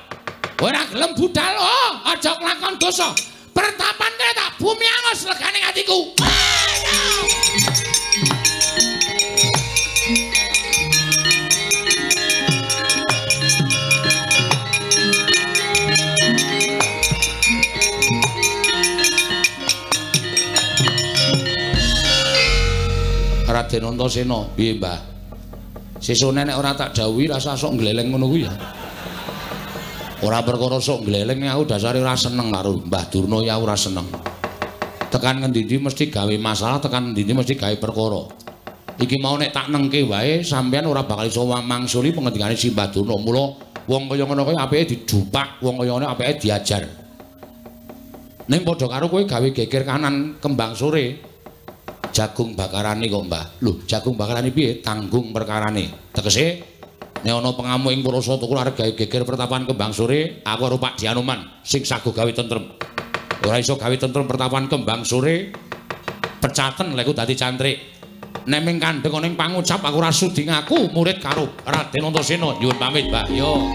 Kowe ora gelem budal, oh, aja kelakon dosa. Pertapan kene tak bumi angus legane atiku. Raden Antasena, piye Mbah? Sesone nek ora tak dawuhi rasa sok ngleleng ngono kuwi ya. Ora perkara sok ngleleng, aku dasare ora seneng karo Mbah Durna ya ora seneng. Tekan ngendi-endi mesti gawe masalah, tekan ngendi-endi mesti gawe perkara. Iki mau nek tak nengke wae sampean ora bakal iso mangsuli pengendikane si Mbah Durna. Mula wong kaya ngono kuwi apike didupak, wong kaya ngono apike diajar. Ning padha karo kowe gawe geger kanan Kembang Sore. Jagung bakarane kok Mbah. Lho, jagung bakarane piye? Tanggung perkarane. Tegese nek ana pengamuk ing Purasa Tukul arep gawe geger pertapan Kembang Sore, aku karo Pak Dianoman sing sago gawe tentrem. Ora iso gawe tentrem pertapan Kembang Sore, pecaten lek dadi cantrik. Nek ming kandheng ana ing pangucap aku ora sudi ngaku murid karo Raden Antasena. Nyuwun pamit, Mbah. Yo.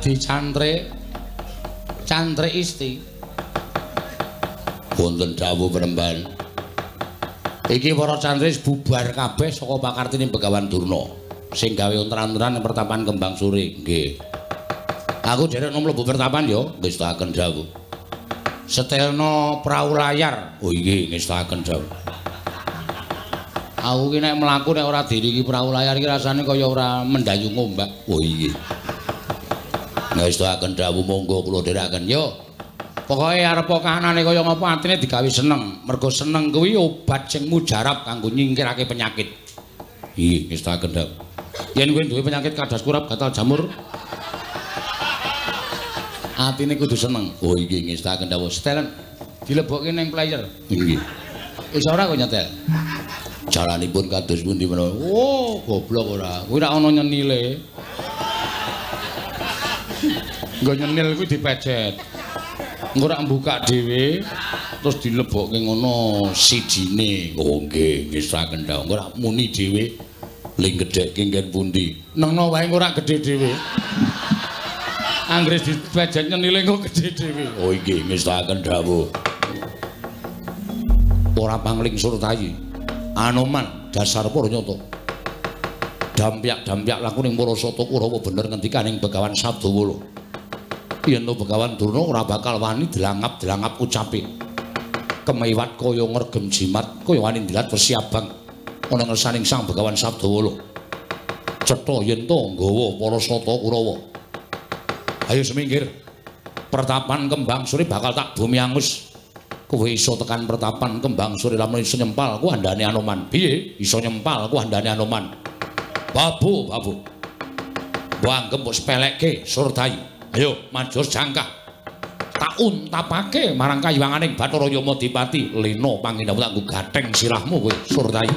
Dadi cantrik. Cantrik isti. Wonten dawuh Penemban. Iki para cantrik bubar kabeh saka pakartine Begawan Durna sing gawe ontran-ontran ing pertapan Kembang Sore. Nggih. Aku derek mlebu pertapan ya, ngestakaken dawuh. Setelno prau layar. Oh nggih, ngestakaken dawuh. Aku ki nek mlaku nek ora diriki prau layar iki rasane kaya ora mendayu ngombak. Oh nggih. Ngestakaken dawuh, monggo kula dherekaken. Yo. Pokoke arep kahanane kaya ngapa atine digawe seneng. Mergo seneng kuwi obat sing mujarab kanggo nyingkirake penyakit. Nggih, ngestakaken dawuh. Yen kowe duwe penyakit kados kurap, gatal jamur, atine kudu seneng. Oh nggih, ngestakaken dawuh. Setelen dilebokke ning player. Nggih. Iso ora kok nyetel? Jalanipun kados pundi menawa? Oh, goblok ora. Kuwi ora ana nyenile. Nggo nyenil kuwi dipejet. Engko ora mbuka dhewe terus dilebokke ngono sijine. Oh nggih, ngestakaken dawuh. Engko ora muni dhewe ling gedhekke nggen pundi. Nengno wae engko ora gedhe dhewe. Anggere dipejet nyenile engko gedhe dhewe. Oh nggih, ngestakaken dawuh. Ora pangling surtayi. Anoman dasar para nyata. Dampyak-dampyak lakuning para sata Kurawa bener ngendikaning Begawan Sabdawala. Yen to Begawan Durna ora bakal wani delangap-delangap ucape. Kemewat kaya ngregem jimat, kaya wani ndilat wesi abang ana ngersaning Sang Begawan Sabdawala. Cetha yen to nggawa para sata Kurawa. Ayo semingkir. Pertapan Kembang Sore bakal tak bumi angus. Kowe iso tekan pertapan Kembang Sore lamun iso nyempal ku andane Anoman. Piye? Iso nyempal ku andane Anoman. Babu, babu. Mbok anggep mbok sepelekke Surtayi. Ayo majur jangkah. Tak untapake marang kayiwanganing Bathara Yamadipati. Lena pangindamu tak nggo gatheng sirahmu kowe Surtayi.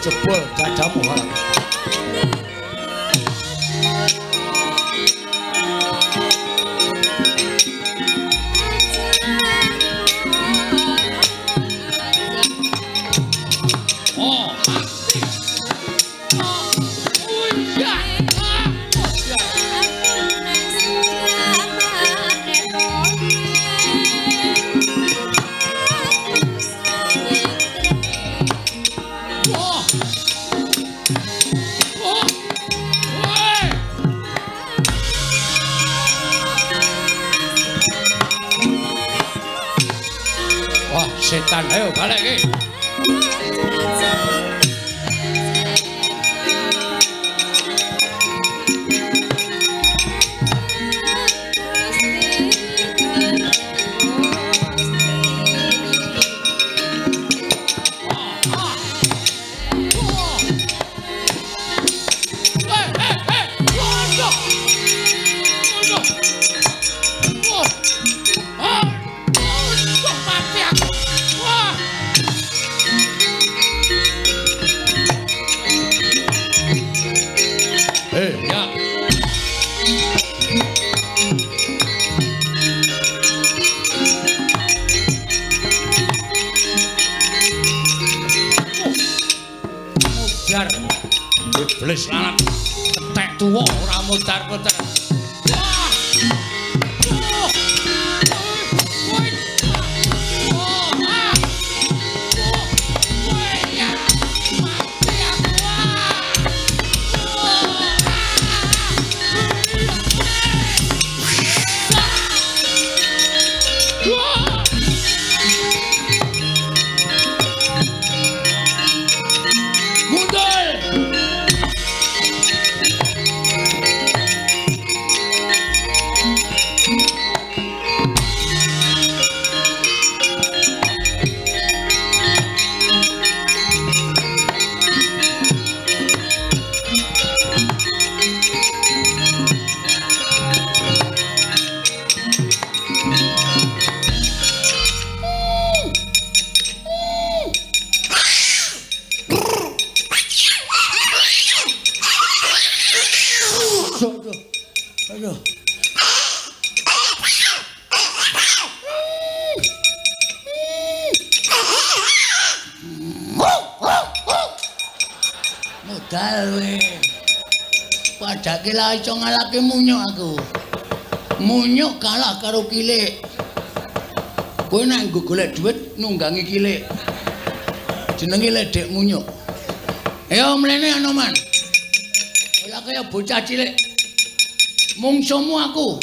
Jebol dadamu ora. Oh, mati. Oh, iya. Wah, setan, ayo balik iki. Iblis lanang ketek tuwa ora mudar-mudar. Modal we. Padake lah iso ngalahke munyuk aku. Munyuk kalah karo kilik. Kowe nek nggo golek dhuwit nunggangi kilik. Jenenge ledek munyuk. Ayo mlene Anoman. Ora kaya bocah cilik. Mungsuhmu aku.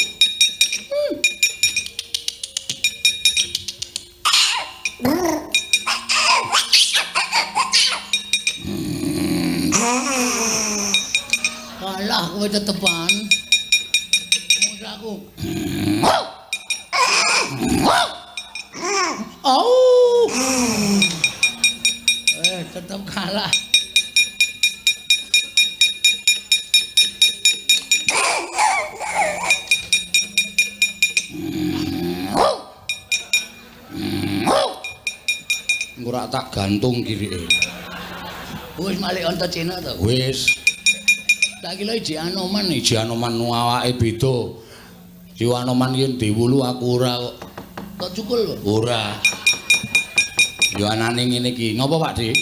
Kalah kowe tetepan. Mungsuh aku. Oh. Tetep kalah. Ora tak gantung kirike. Wis malik Antasena to. Wis. Tak kira iji Anoman, iji Anoman awake beda. Si Anoman yen diwulu aku ora kok. Kok cukul kok? Ora. Ya anane ngene iki. Ngopo Pak Dik?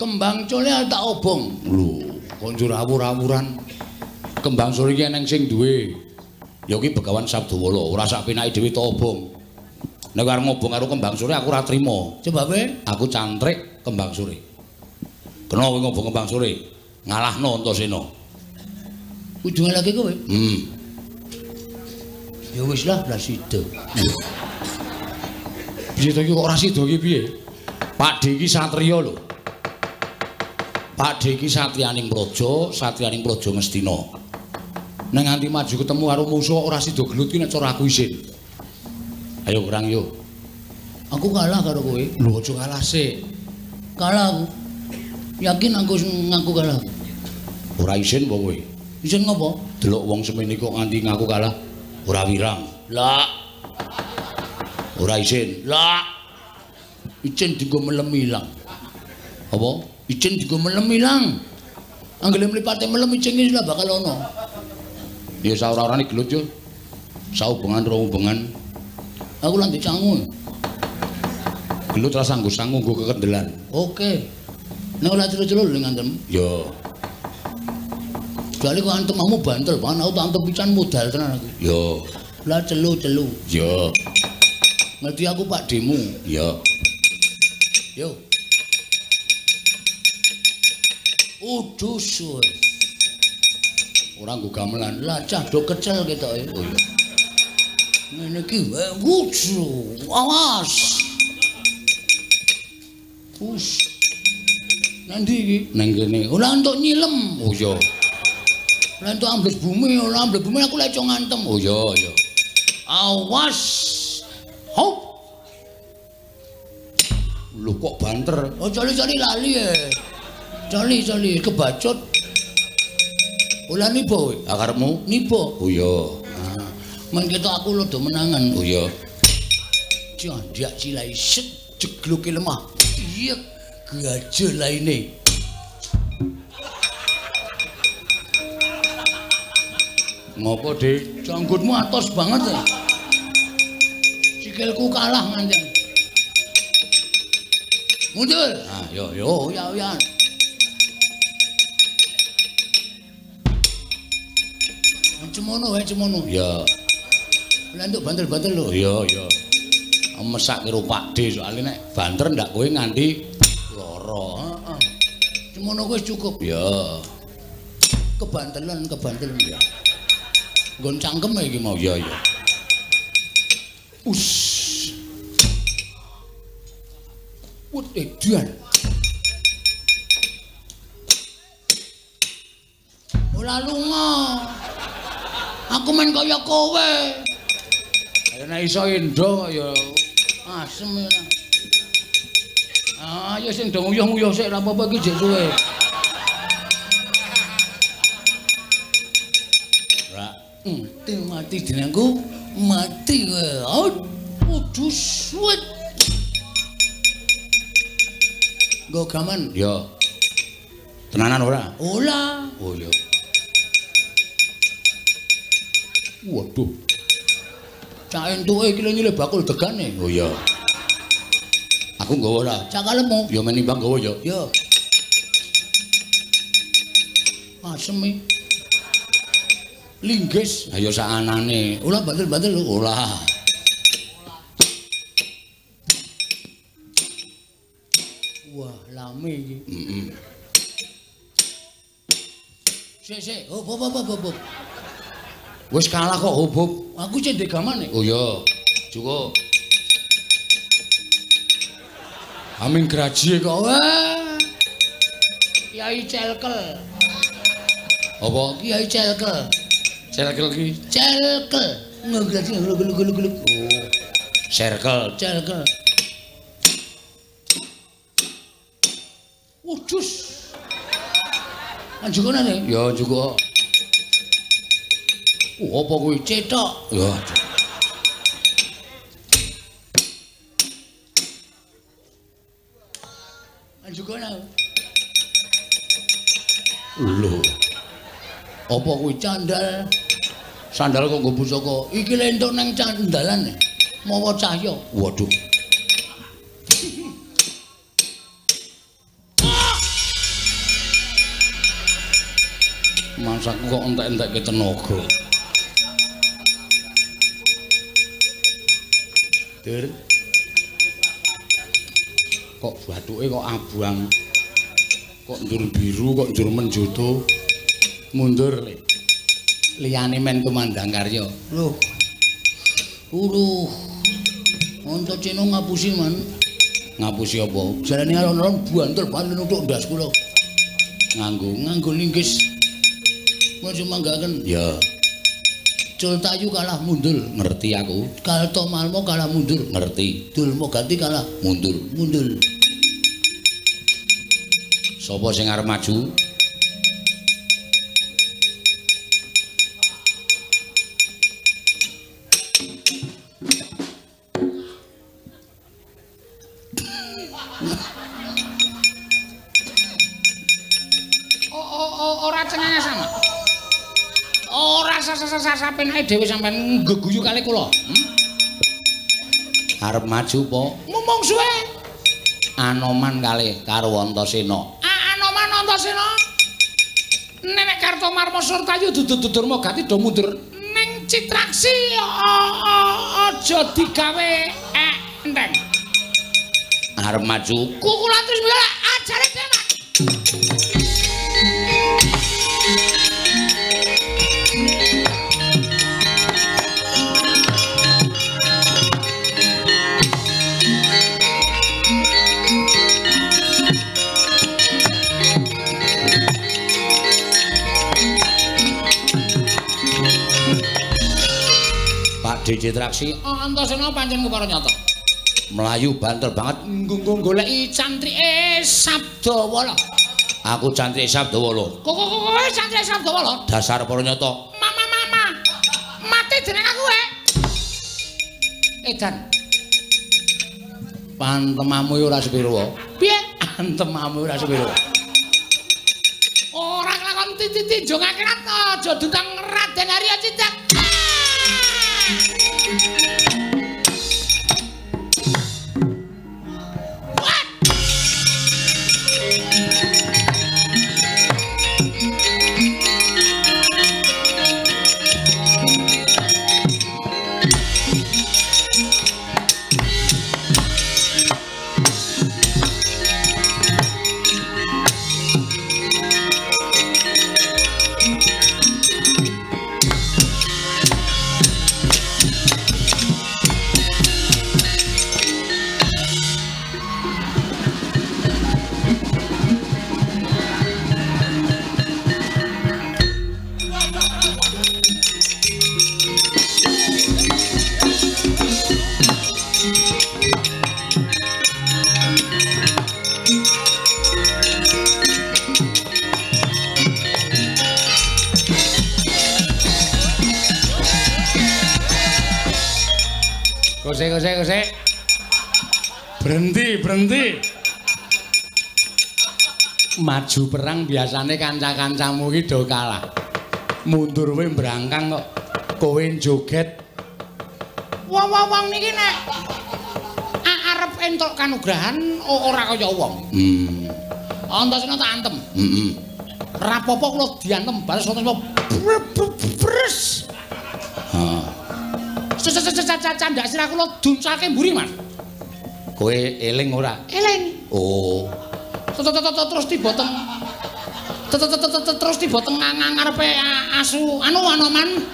Kembang cole tak obong. Lho, kok njur awur-awuran. Kembang sore iki eneng sing duwe. Ya iki Begawan Sabdawala, ora sak penake dhewe tak obong. Nek arep ngobong karo kembang sore aku ora trima. Sebabe? Aku cantrik kembang sore. Kena kowe ngobong kembang sore, ngalahno Antasena. Kudu ngalahke kowe? Ya wis lah, lah sida. Piye to iki kok ora sida iki piye? Pak D iki satriya lho. Pak D iki satriyaning praja, satriyaning praja Ngastina. Nek nganti maju ketemu karo musuh ora sida gelut ki nek cara aku isin. Ayo kurang yo. Aku kalah karo kowe. Lho aja kalah sik. Kalah aku. Yakin aku ngaku kalah. Ora isin apa kowe? Isin ngopo? Delok wong semene kok nganti ngaku kalah. Ora wirang. Lah. Ora isin. Lah. Isin dienggo melem ilang. Apa? Icing dienggo melem ilang. Anggere mlipate melem icing iki lah bakal ana. Ya saora-orane gelut yo. Saubengan rong ubengan. Aku lan dicangu. Gelut ra sanggo sangu nggo kekendelan. Oke. Nek ora celo-celo lho ngantem. Ya. Jale kok antemmu bantel banget, aku tak antem pisan modal tenan aku. Ya. Lah celu-celu. Ya. Ngerti aku Pak Demu. Ya. Yo. Udus kowe. Ora nggo gamelan. Lah cah do kecel ketoke. Oh iya. Ngene iki wus. Awas. Us. Nanti iki? Nang kene. Ora entuk nyilem. Oh iya. Ora entuk ambles bumi, ora ambles bumi aku lek ngantem. Oh iya iya. Awas. Hop. Lho kok banter? Oh coli-coli lali e. Coli-coli kebacut. Ora niba kowe. Ah karepmu? Niba. Oh iya. Nah, men ketok aku rada menangan. Oh iya. Jandak silai set jegluke lemah. Iya, gajah laine. Ngopo, Dik? Janggutmu atos banget ya. Sikilku kalah ngancen. Mundur. Ah, yo yo. Ya ya. Cemono wae cemono. Ya. Lah entuk bantel-bantel lho. Iya, iya. Mesake karo Pakde soalé nek banter ndak kowe nganti lara. Heeh. Cemono kuwi cukup. Ya. Kebantelen, kebantelen ya. Nggon cangkem iki mau. Ya, ya. Us. Wut edan. Ora lunga. Aku men kaya kowe. Ayo nek iso endo ya asem ya. Ah, ya sing do nguyuh-nguyuh sik ora apa-apa iki jek suwe. Ora. Mati mati jenengku, mati kowe. Kudu suwet. Nggo gaman. Ya. Tenanan ora? Ora. Oh iya. Waduh. Cak entuke iki lho nyilih bakul degane. Oh iya. Aku nggawa ora? Cak kalemu. Ya menimbang nggawa ya. Ya. Asem iki. Linggis. Ayo sakanane. Ora bantel-bantel lho. Ora. Wah, lame iki. Heeh. Sik sik, hop hop hop hop. Wis kalah kok hop hop. Aku cek ndek gamane. Oh iya. Cukup. Amin graji kok. Wah. Kiai Celkel. Apa? Kiai Celkel. Celkel ki? Celkel. Ngegraji glug-glug-glug. Oh. Circle. Celkel. Wujus. Anjukonane? Ya cukup. Apa kuwi cetok? Ya. Anjukona. Lho. Apa kuwi candal? Sandal kok nggo pusaka. Iki lho entuk nang candalan. Mawa cahya. Waduh. Masakku kok entek-entekke tenaga. Dur. Kok bathuke kok abang. Kok njur biru, kok njur menjoto. Mundur le. Liyane men tumandang karya. Lho. Uruh. Antacaena ngapusi, Man. Ngapusi apa? Jarane alon-alon bantel banget nuthuk ndas kula. Nganggo nganggo linggis. Mun manggaken. Ya. Cultayu kalah mundur, ngerti aku. Kalto Malmo kalah mundur, ngerti. Dulmo Ganti kalah mundur, mundur. Sapa sing arep maju? cengenges sama. Ora sasa penake dhewe sampean nggeguyu kali kula. Arep maju apa? Mumung suwe. Anoman kalih karo Antasena. Anoman Antasena. Nenek Kartomarma Surtayu dudu-dudurma gati do mundur ning Citraksi aja digawe enteng. Arep maju. Kula terus mila ajare dhewe. Pak Citraksi Antasena pancen kepara nyata. Melayu banter banget nggo goleki cantrike Sabdawala. Aku cantrike Sabdawala. Kok kowe cantrike Sabdawala? Dasar para nyata. Mama mama. Mati jeneng aku eh. Edan. Pantemamu ora sepiro. Piye? Antemamu ora sepiro. Ora kelakon tinjung akhirat aja dutang Raden Arya Cicak. Kose. Berhenti. Maju perang biasane kanca-kancamu iki do kalah. Mundur kowe mbrangkang kok kowe joget. Wong-wong niki nek arep entuk kanugrahan ora kaya wong. Antasena tak antem. Heeh. Rapopo kula diantem bares Antasena. Bres. Heeh. Candak sirah kula duncalke mburi, Mas. Kowe eling ora? Eling. Oh. Terus tiba teng terus tiba teng ngarepe asu anu Anoman.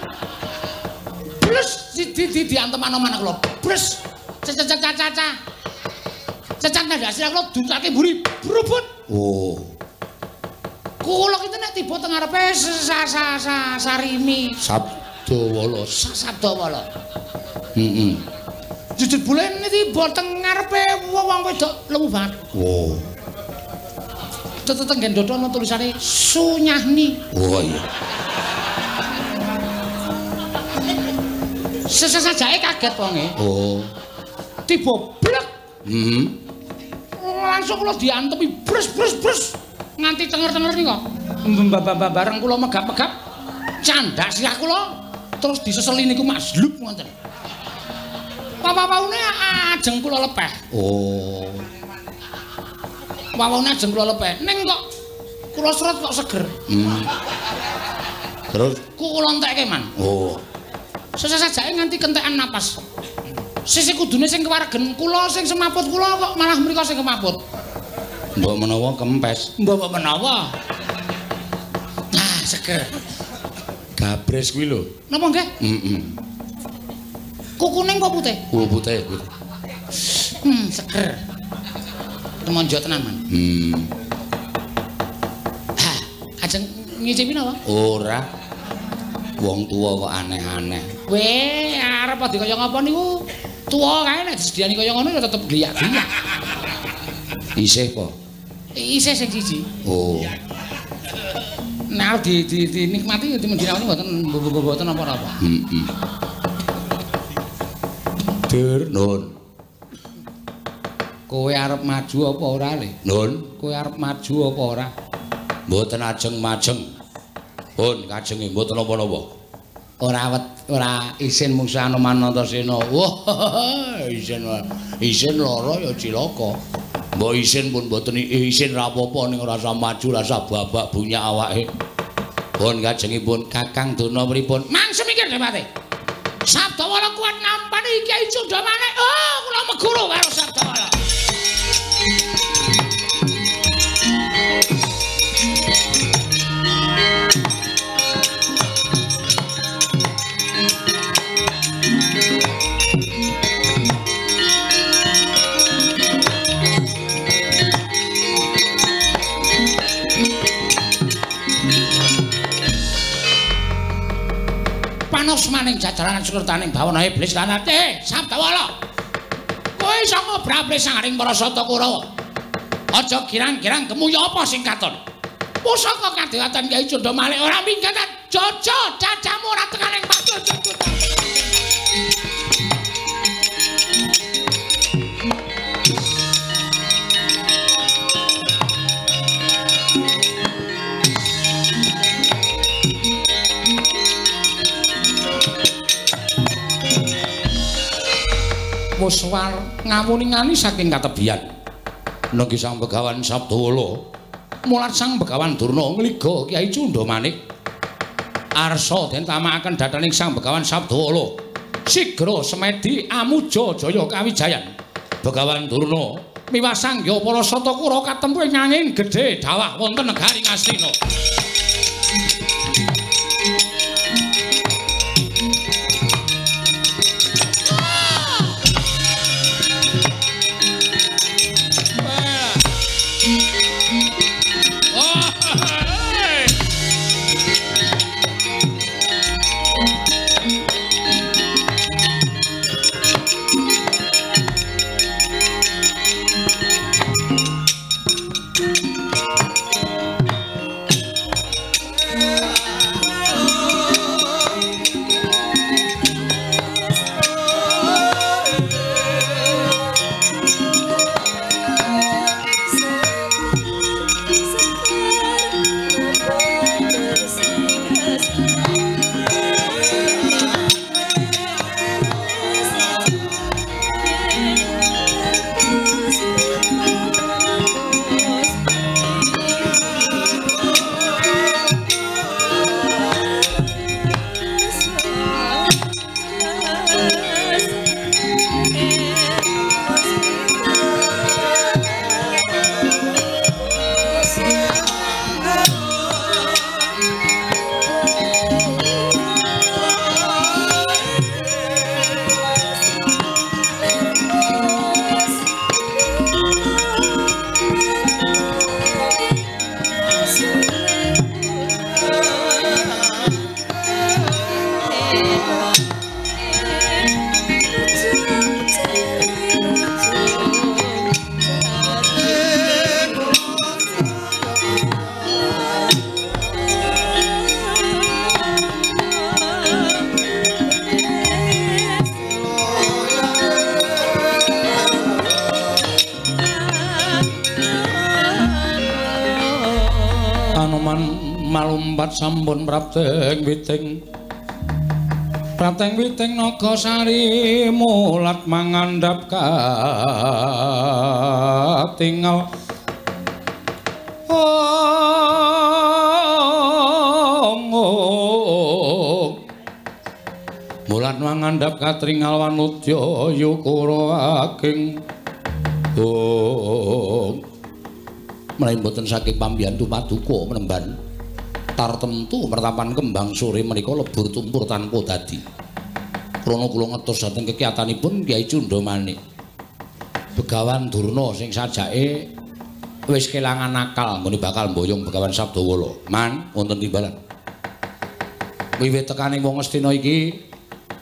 Bres di diantem Anoman kula. Bres. Caca. Candak sirah kula duncalke mburi. Brubut. Oh. Kula ki nek tiba teng ngarepe Sarimi. Sabdawala. Sabdawala. Heeh. Jujur bulen tiba teng ngarepe wong wedok lemu banget. Oh. Tetep nggen dada ana tulisane Sunyahni. Oh iya. Sesesajake kaget wonge. Oh. Tiba blek. Heeh. Langsung kula diantemi bres bres bres nganti tenger-tenger nika. Bareng kula megap-megap candak sirah kula terus diseseli niku mazlub ngoten. Wawaune ajeng kula lepeh. Oh. Wawaune ajeng kula lepeh. Ning kok kula seret kok seger. Terus kula entekke, Man. Oh. Sesesajake nganti kentekan napas. Sisih kudune sing kewaregen kula sing semaput kula kok malah mriko sing kemaput. Mbok menawa kempes. Mbok menawa. Nah, seger. Gabres kuwi lho. Napa nggih? Heeh. Kuning apa putih? Kuku putih. Seger. Temonjo tenan, Man. Ha, ajeng ngicipi napa? Ora. Wong tuwa kok aneh-aneh. Weh, arep adi kaya ngapa niku? Tuwa kae nek disediani kaya ngono ya tetep gliyak-gliyak. Isih apa? Isih sing siji. Oh. Nek arep dinikmati dimendinane mboten mboten apa-apa. Heeh. Dur, Nun. Kowe arep maju apa ora, Le? Nun, kowe arep maju apa ora? Mboten ajeng majeng. Pun kajenge mboten napa-napa. Ora isin mungsuh Anoman Antasena. Wah, isin isin lara ya cilaka. Mbok isin pun mboten isin ra apa-apa ning ora usah maju rasa babak bunyak awake. Pun kajengipun Kakang Durna pripun? Mang semikir Depati. Sabdawala kuat nampani Kyai Cundamane. Oh, kula meguru karo Sabdawala. Panos maning jajaranan sukertaning bawana iblis lan ate Sabdawala. Kowe iso ngobrablis saring para Sata Kurawa. Aja girang-girang gemuya apa sing katon. Pusaka kadewatan Kyai Cundamalik ora minggat. Jojo cacamu ora tekaning pacul. Muswar ngawuningani saking katebian. Nenggi Sang Begawan Sabdawala mulat Sang Begawan Durna ngliga Kyai Cundamalik. Arsa den tamakaken dhateng Sang Begawan Sabdawala. Sigra semedi amuja jaya kawijayan. Begawan Durna miwah sangya para Sata Kurawa katempu ing angin gedhe dawah wonten negari Ngastina. Malumpat sampun prapteng witing. Prapteng witing Nagasari mulat mangandhap katingal. Mulat mangandhap katringal wanudya yukura ageng. Menawi mboten saking pambiyantu paduka menemban tartemtu mertapan kembang sore menika lebur tumpur tanpa dadi. Krana kula ngetos dhateng kekiyatanipun Kyai Cundamane. Begawan Durna sing sajake wis kelangan akal nggone bakal mboyong Begawan Sabdawala. Man wonten timbalan. Wiwit tekane wong Ngastina iki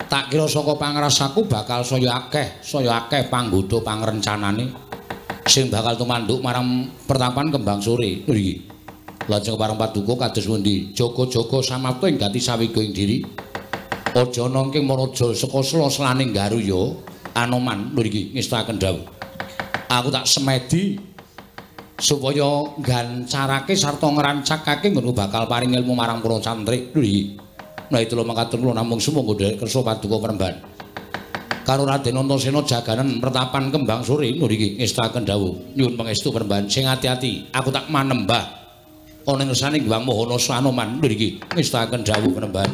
tak kira saka pangrasaku bakal saya akeh panggodha pangrencanane sing bakal tumanduk marang pertapan kembang sore. Lho iki. Lajeng pareng paduka kados pundi? Jaga-jaga samapta ing gati sawiga ing diri. Aja nangking maraja saka sela-selaning garuya Anoman. Lho iki ngestakaken dawuh. Aku tak semedi Supaya nggancarake sarta ngrancakake nggon bakal paring ilmu marang para santri. Lho iki. Nah itu lho makaten kula namung sumangga nderek kersa paduka Panembahan. Karo Raden Antasena jaganen pertapan Kembang Sore lho iki ngestaken dawuh. Nyuwun pangestu Panembahan sing ati-ati, aku tak manembah ana ing ngersane Hyang Mohana Anoman lho iki ngestaken dawuh Panembahan.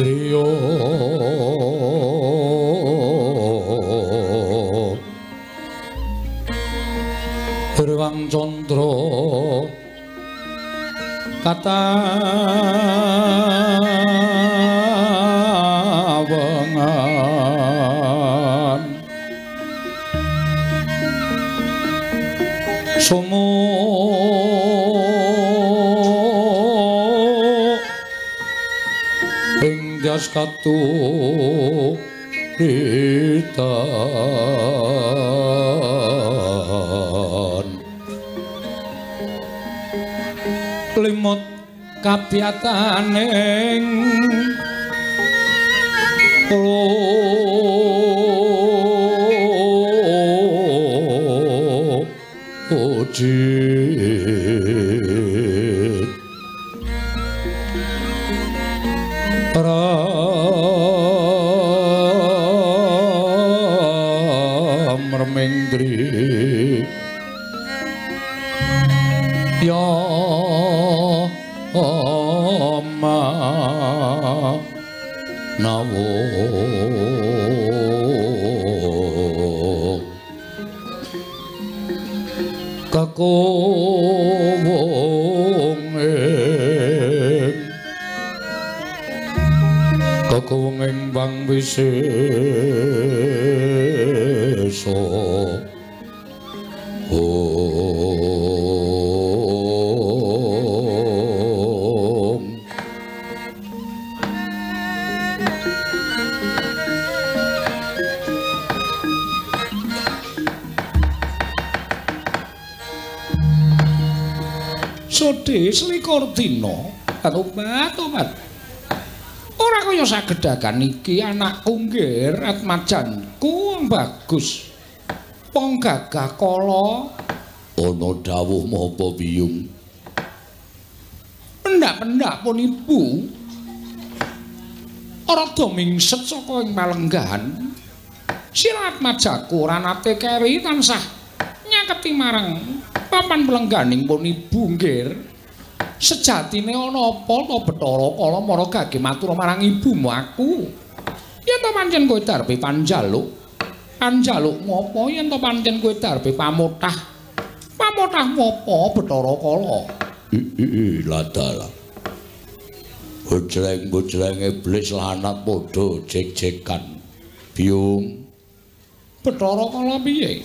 Driya Rewang Candra katawengan sumu ing dyas katuritan limut kabiyataning ujit Ramremendri ya oma nawo kakowong ing bang wisesa Sodhe selikur dina obat-obat. Ora kaya sagedhagan iki anakku nggir atmajanku bagus. Wong gagah kala ana dawuh menapa biyung? Pendak-pendak pun ibu. Rada mingset saka ing palenggahan. Sira atmajaku ora nate keri tansah nyaketi marang papan pelengganing pun ibu nggir. Sejatine ana apa to Bathara Kala mara gage matur marang ibumu aku. Yen to pancen kowe darpe panjaluk, panjalukmu apa? Yen to pancen kowe darpe pamotah, pamotahmu apa Bathara Kala? Ladala. Bojleng-bojleng iblis lanat padha jek-jekan. Biyung. Bathara Kala piye?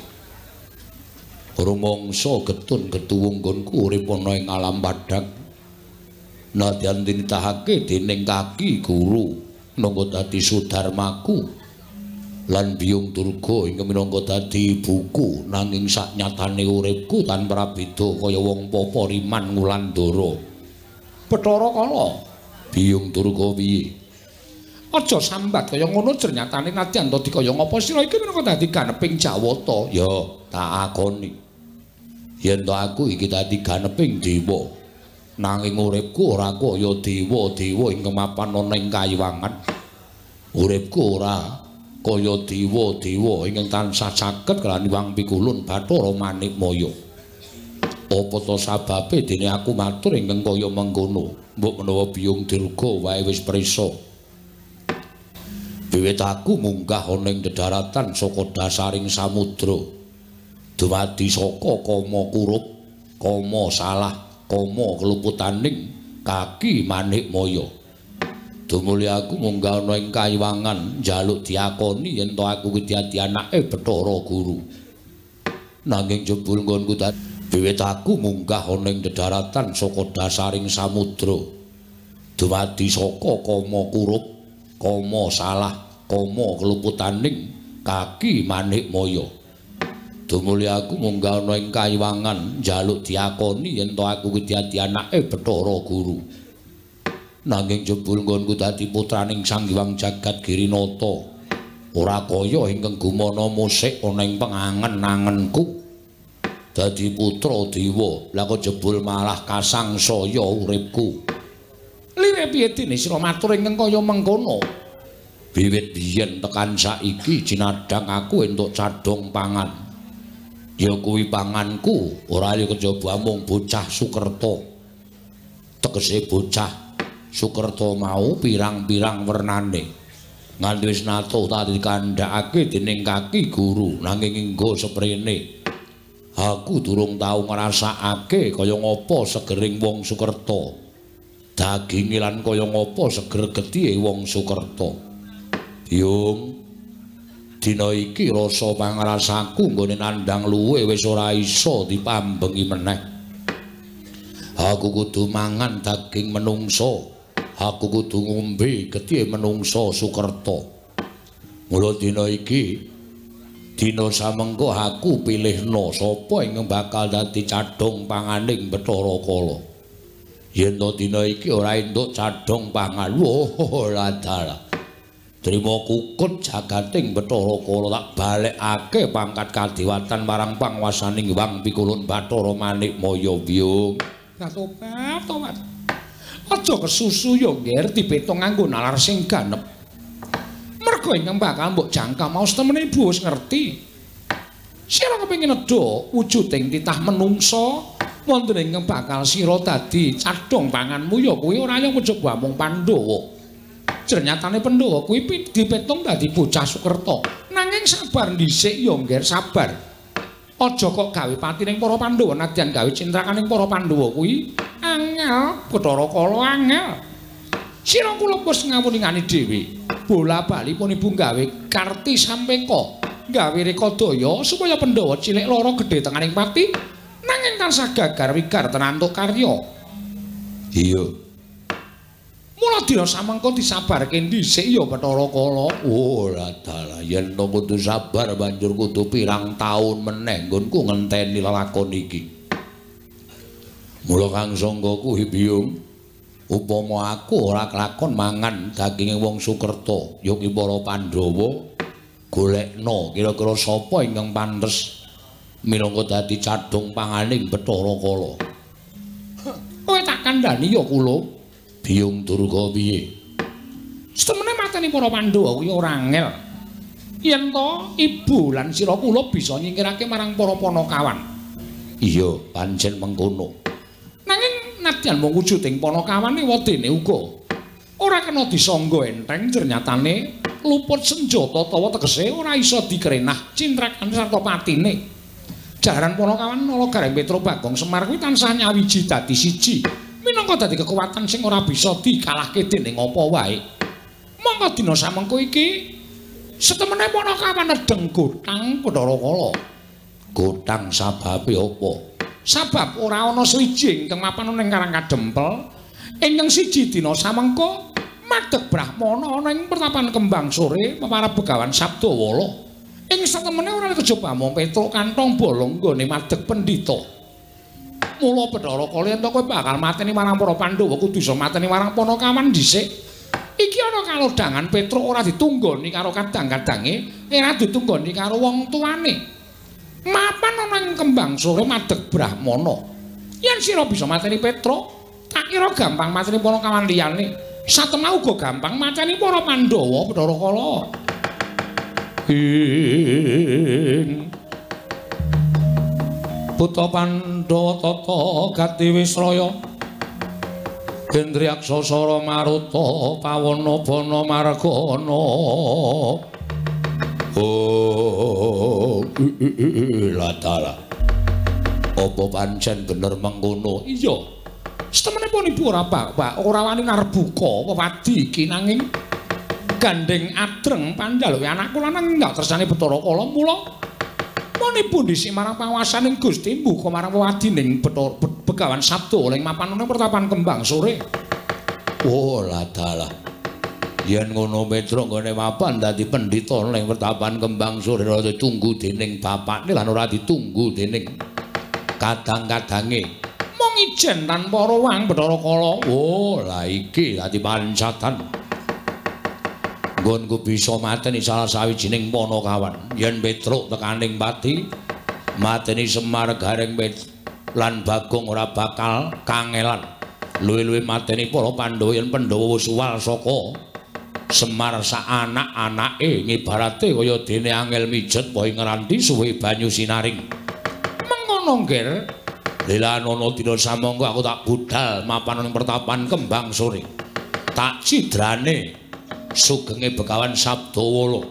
Rumangsa getun getuwung nggonku urip ana ing alam padhang. Nadyan tinitahake dening kaki guru minangka dadi sudarmaku lan Biyung Durga ingkang minangka dadi ibuku, nanging saknyatane uripku tanpa prabeda kaya wong papa riman ngulandara. Bathara Kala, Biyung Durga piye? Aja sambat kaya ngono, jernyatane nadyan to dikaya ngapa sira iki minangka dadi ganeping Jawata. Ya, tak akoni. Yen to aku iki dadi ganeping dewa, nanging uripku ora kaya dewa-dewa ingkang mapan ana ing kayiwangan. Uripku ora kaya dewa-dewa ingkang tansah caket kelan Hyang Pikulun Bathara Manikmaya. Apa to sababe dene aku matur ingkang kaya mengkono? Mbok menawa Biyung Durga wae wis prisa. Wiwit aku munggah ana ing dedaratan saka dasaring samudra, dumadi saka kama kurup, kama salah, kama keluputaning kaki Manikmaya. Dumuli aku munggah ana ing kayiwangan njaluk diakoni yen to aku ki dadi anake Bathara Guru. Nanging jebul nggonku wiwit aku munggah ana ing dedaratan saka dasaring samudra, dumadi saka kama kurup, kama salah, kama keluputaning kaki Manikmaya. Dumuli aku munggah ana ing kayiwangan njaluk diakoni yen to aku ki dadi anake Bathara Guru. Nanging jebul nggonku dadi putraning Sang Hyang Jagat Girinata, ora kaya ingkang gumana musik ana ing pengangen-angenku. Dadi putra dewa, lha kok jebul malah kasangsaya uripku. Lire piye dene sira matur ingkang kaya mengkono? Wiwit biyen tekan saiki jinadhang aku entuk cadhong pangan. Ya kuwi panganku ora ya kejaba mung bocah Sukerta. Tegese bocah Sukerta mau pirang-pirang wernane. Nganti wis natuh tadi dikandhakake dening kaki guru nanging inggo seprene aku durung tau ngrasakake kaya ngapa segering wong Sukerta. Daginge lan kaya ngapa seger getihe wong Sukerta. Biyung, dina iki rasa pangrasaku nggone nandhang luwe wis ora iso dipambengi meneh. Aku kudu mangan daging menungsa. Aku kudu ngombe getihe menungsa Sukerta. Mula dina iki dina samengko aku pilihna sapa ingkang bakal dadi cadhong panganing Bathara Kala. Yen to dina iki ora entuk cadhong pangan, wah dalah. Trima kukut jagating Bathara Kala tak balekake pangkat kadewatan marang panguwasaning Hyang Pikulun Bathara Manikmaya. Biyung. Tobat, tobat. Aja kesusu ya, Ngger, dipetung nganggo nalar sing ganep. Merga ingkang bakal mbok jangka mau setemene ibu wis ngerti. Sira kepengin nedha wujuding titah menungsa wonten ingkang bakal sira dadi cadhong panganmu ya kuwi ora ya kejaba mung Pandhawa. Jernyatane Pandhawa kuwi dipetung dadi bocah Sukerta. Nanging sabar dhisik ya, Ngger, sabar. Aja kok gawe pati ning para Pandhawa nadyan gawe cintrakaning para Pandhawa kuwi angel, Bathara Kala angel. Sira kula wis ngawuningani dhewe. Bola-bali pun ibu gawe karti sampeka, gawe rekadaya supaya Pandhawa cilik lara gedhe tenganing pati nanging tansah gagar wigar tenantuk karya. Iya. Mula dina samengko disabarke dhisik ya Bathara Kala. Oh, dalah yen to kudu sabar banjur kudu pirang taun meneh nggonku ngenteni lelakon iki. Mula kang sanggaku Biyung, upama aku ora kelakon mangan daginge wong Sukerta, ya ki para Pandhawa golekna kira-kira sapa ingkang pantes minangka dadi cadhong panganing Bathara Kala. Kowe tak kandhani ya kula. Biyung Durga piye? Setemene mateni para Pandhawa kuwi ora angel. Yen to ibu lan sira kula bisa nyingkirake marang para Panakawan. Iya, pancen mengkono. Nanging nadyan mung wujuding Panakawane wedene uga ora kena disangga enteng jernyatane luput senjata tawa tegese ora iso dikrenah cintrakan sarta patine. Jaran Panakawan Nala Gareng Petruk Bagong Semar kuwi tansah nyawiji dadi siji. Minangka dadi kekuatan sing ora bisa dikalahke dening apa wae. Mongko dina samengko iki setemene Panakawan nedheng gotang Bathara Kala. Gotang sababe apa? Sabab ora ana suwiji ingkang mapan ning Karang Kadempel. Ingkang siji dina samengko madheg brahmana ana ing pertapan Kembang Sore para begawan Sabdawala. Ing satemene ora kejaba mung Petruk kantong bolong nggone madheg pendhita. Mula Bathara Kala yen to kowe bakal mateni marang para Pandhawa kudu iso mateni marang Panakawan dhisik. Iki ana kalodhangan Petruk ora ditunggoni karo kadang-kadange, ora ditunggoni karo wong tuane. Mapan ana ing Kembang Sore madheg brahmana. Yen sira bisa mateni Petruk, tak kira gampang mateni Panakawan liyane. Satemah uga gampang mateni para Pandhawa Bathara Kala. Ing Buta Pandhawa tata gati wisraya Gendriyaksa sara maruta pawana bana margana. Oh, latala. Apa pancen bener mengkono? Iya. Setemene pun ibu ora bak ora wani narbuka wewadi iki nanging gandeng adreng panjaluke anakku lanang ndak tresnane Bathara Kala mula Monibu dhisik marang panguwasaning Gusti mbuka marang wewadining Bathara Begawan Sabda ing mapan ana pertapan Kembang Sore. Oh, ladalah. Yen ngono Petruk nggone mapan dadi pendhita ning pertapan Kembang Sore ora ditunggu dening bapakne lan ora ditunggu dening kadang-kadange. Mung ijen tanpa ruwang Bathara Kala. Oh, lah iki dadi pancatan. Nggonku bisa mateni salah sawijining Panakawan. Yen Petruk tekaning pati mateni Semar Gareng lan Bagong ora bakal kangelan. Luwih-luwih mateni para Pandhawa yen Pandhawa wis uwal saka Semar sak anak-anake ngibarate kaya dene angel mijet wae ngranti suwe banyu sinaring. Mengono, Ngger. Lelanono dina samangka aku tak budal mapan ning pertapan Kembang Sore. Tak cidrane sugenge Begawan Sabdawala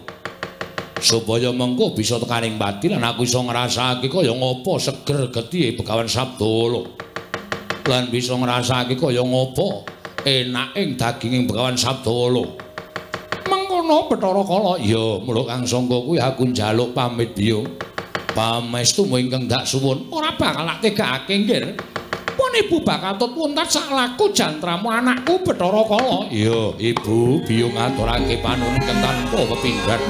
supaya mengko bisa tekaning pati lan aku iso ngrasakake kaya ngapa seger getihe Begawan Sabdawala lan bisa ngrasakake kaya ngapa enaking daginging Begawan Sabdawala. Mengkono Bathara Kala. Ya, mula Kang Sangka kuwi aku njaluk pamit biyo. Pamestumu ingkang dak suwun ora bakal tak tegakake nggir. Pun ibu bakal tut wonten sak laku jantramu anakku Bathara Kala. Iya, ibu biyo ngaturake panuwun ingkang tanpa pepindhan.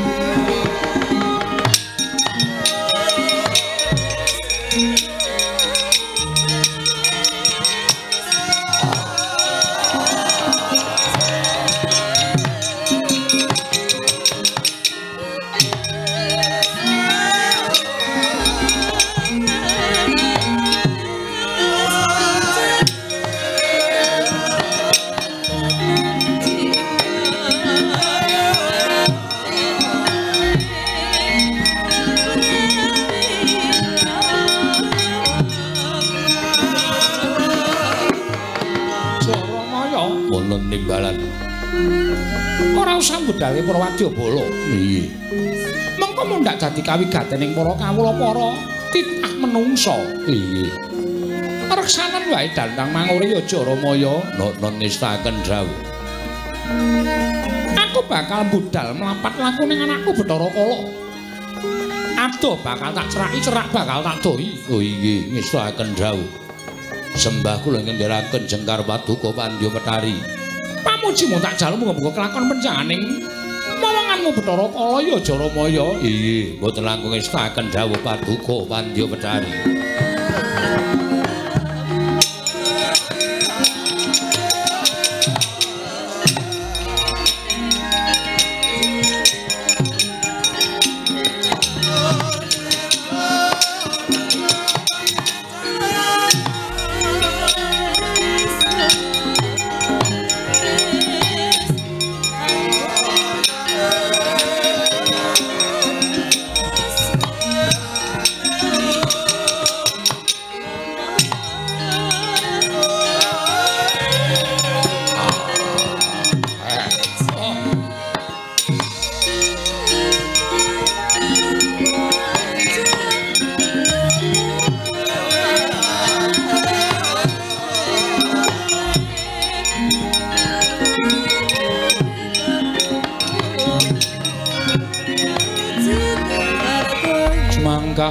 Budale para wadyabala. Iya. Mengko mundhak dadi kawigatening para kawula para titah menungsa. Iya. Reksanen wae dandang mangure ya Jaramaya. Nono nistakaken dawuh. Aku bakal budal mlapat laku ning anakku Bathara Kala. Adoh bakal tak ceraki, cerak bakal tak dohi. Oh inggih, ngestakaken dawuh. Sembah kula ngendheraken jengkar paduka Pandya Petari. Pamujimu tak jaluk muga-muga kelakon pencanganing momonganmu Bathara Kala ya Jaramaya. Inggih, mboten langkung ngestakaken dawuh paduka Pandya Petari.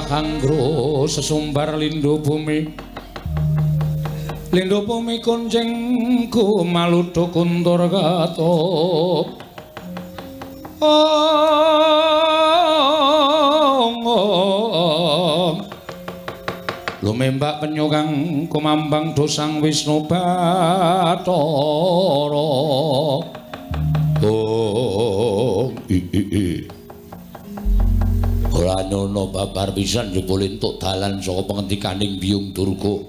Kanggro sesumbar lindhu bumi, lindhu bumi kuncing kumaludhu kuntur katup. Ong lumembak penyu kang kumambang dosang Wisnu Bathara. Ong i i i. Ora nyono babar pisan jebul entuk dalan saka pangentikaning Biyung Durga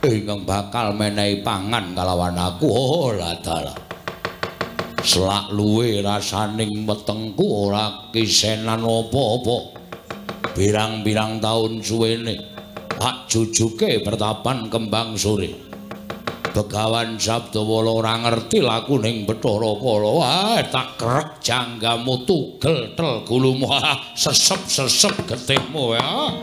ingkang bakal menehi pangan kalawan aku. Oh lah dalah, selak luwe rasaning wetengku ora kisenan apa-apa. Pirang-pirang taun suwene tak jujuke pertapan kembang sore. Begawan Sabdawala ora ngerti lakuning Bathara Kala. Wah, tak krek janggamu tugel tel gulumu, sesep-sesep getihmu ya.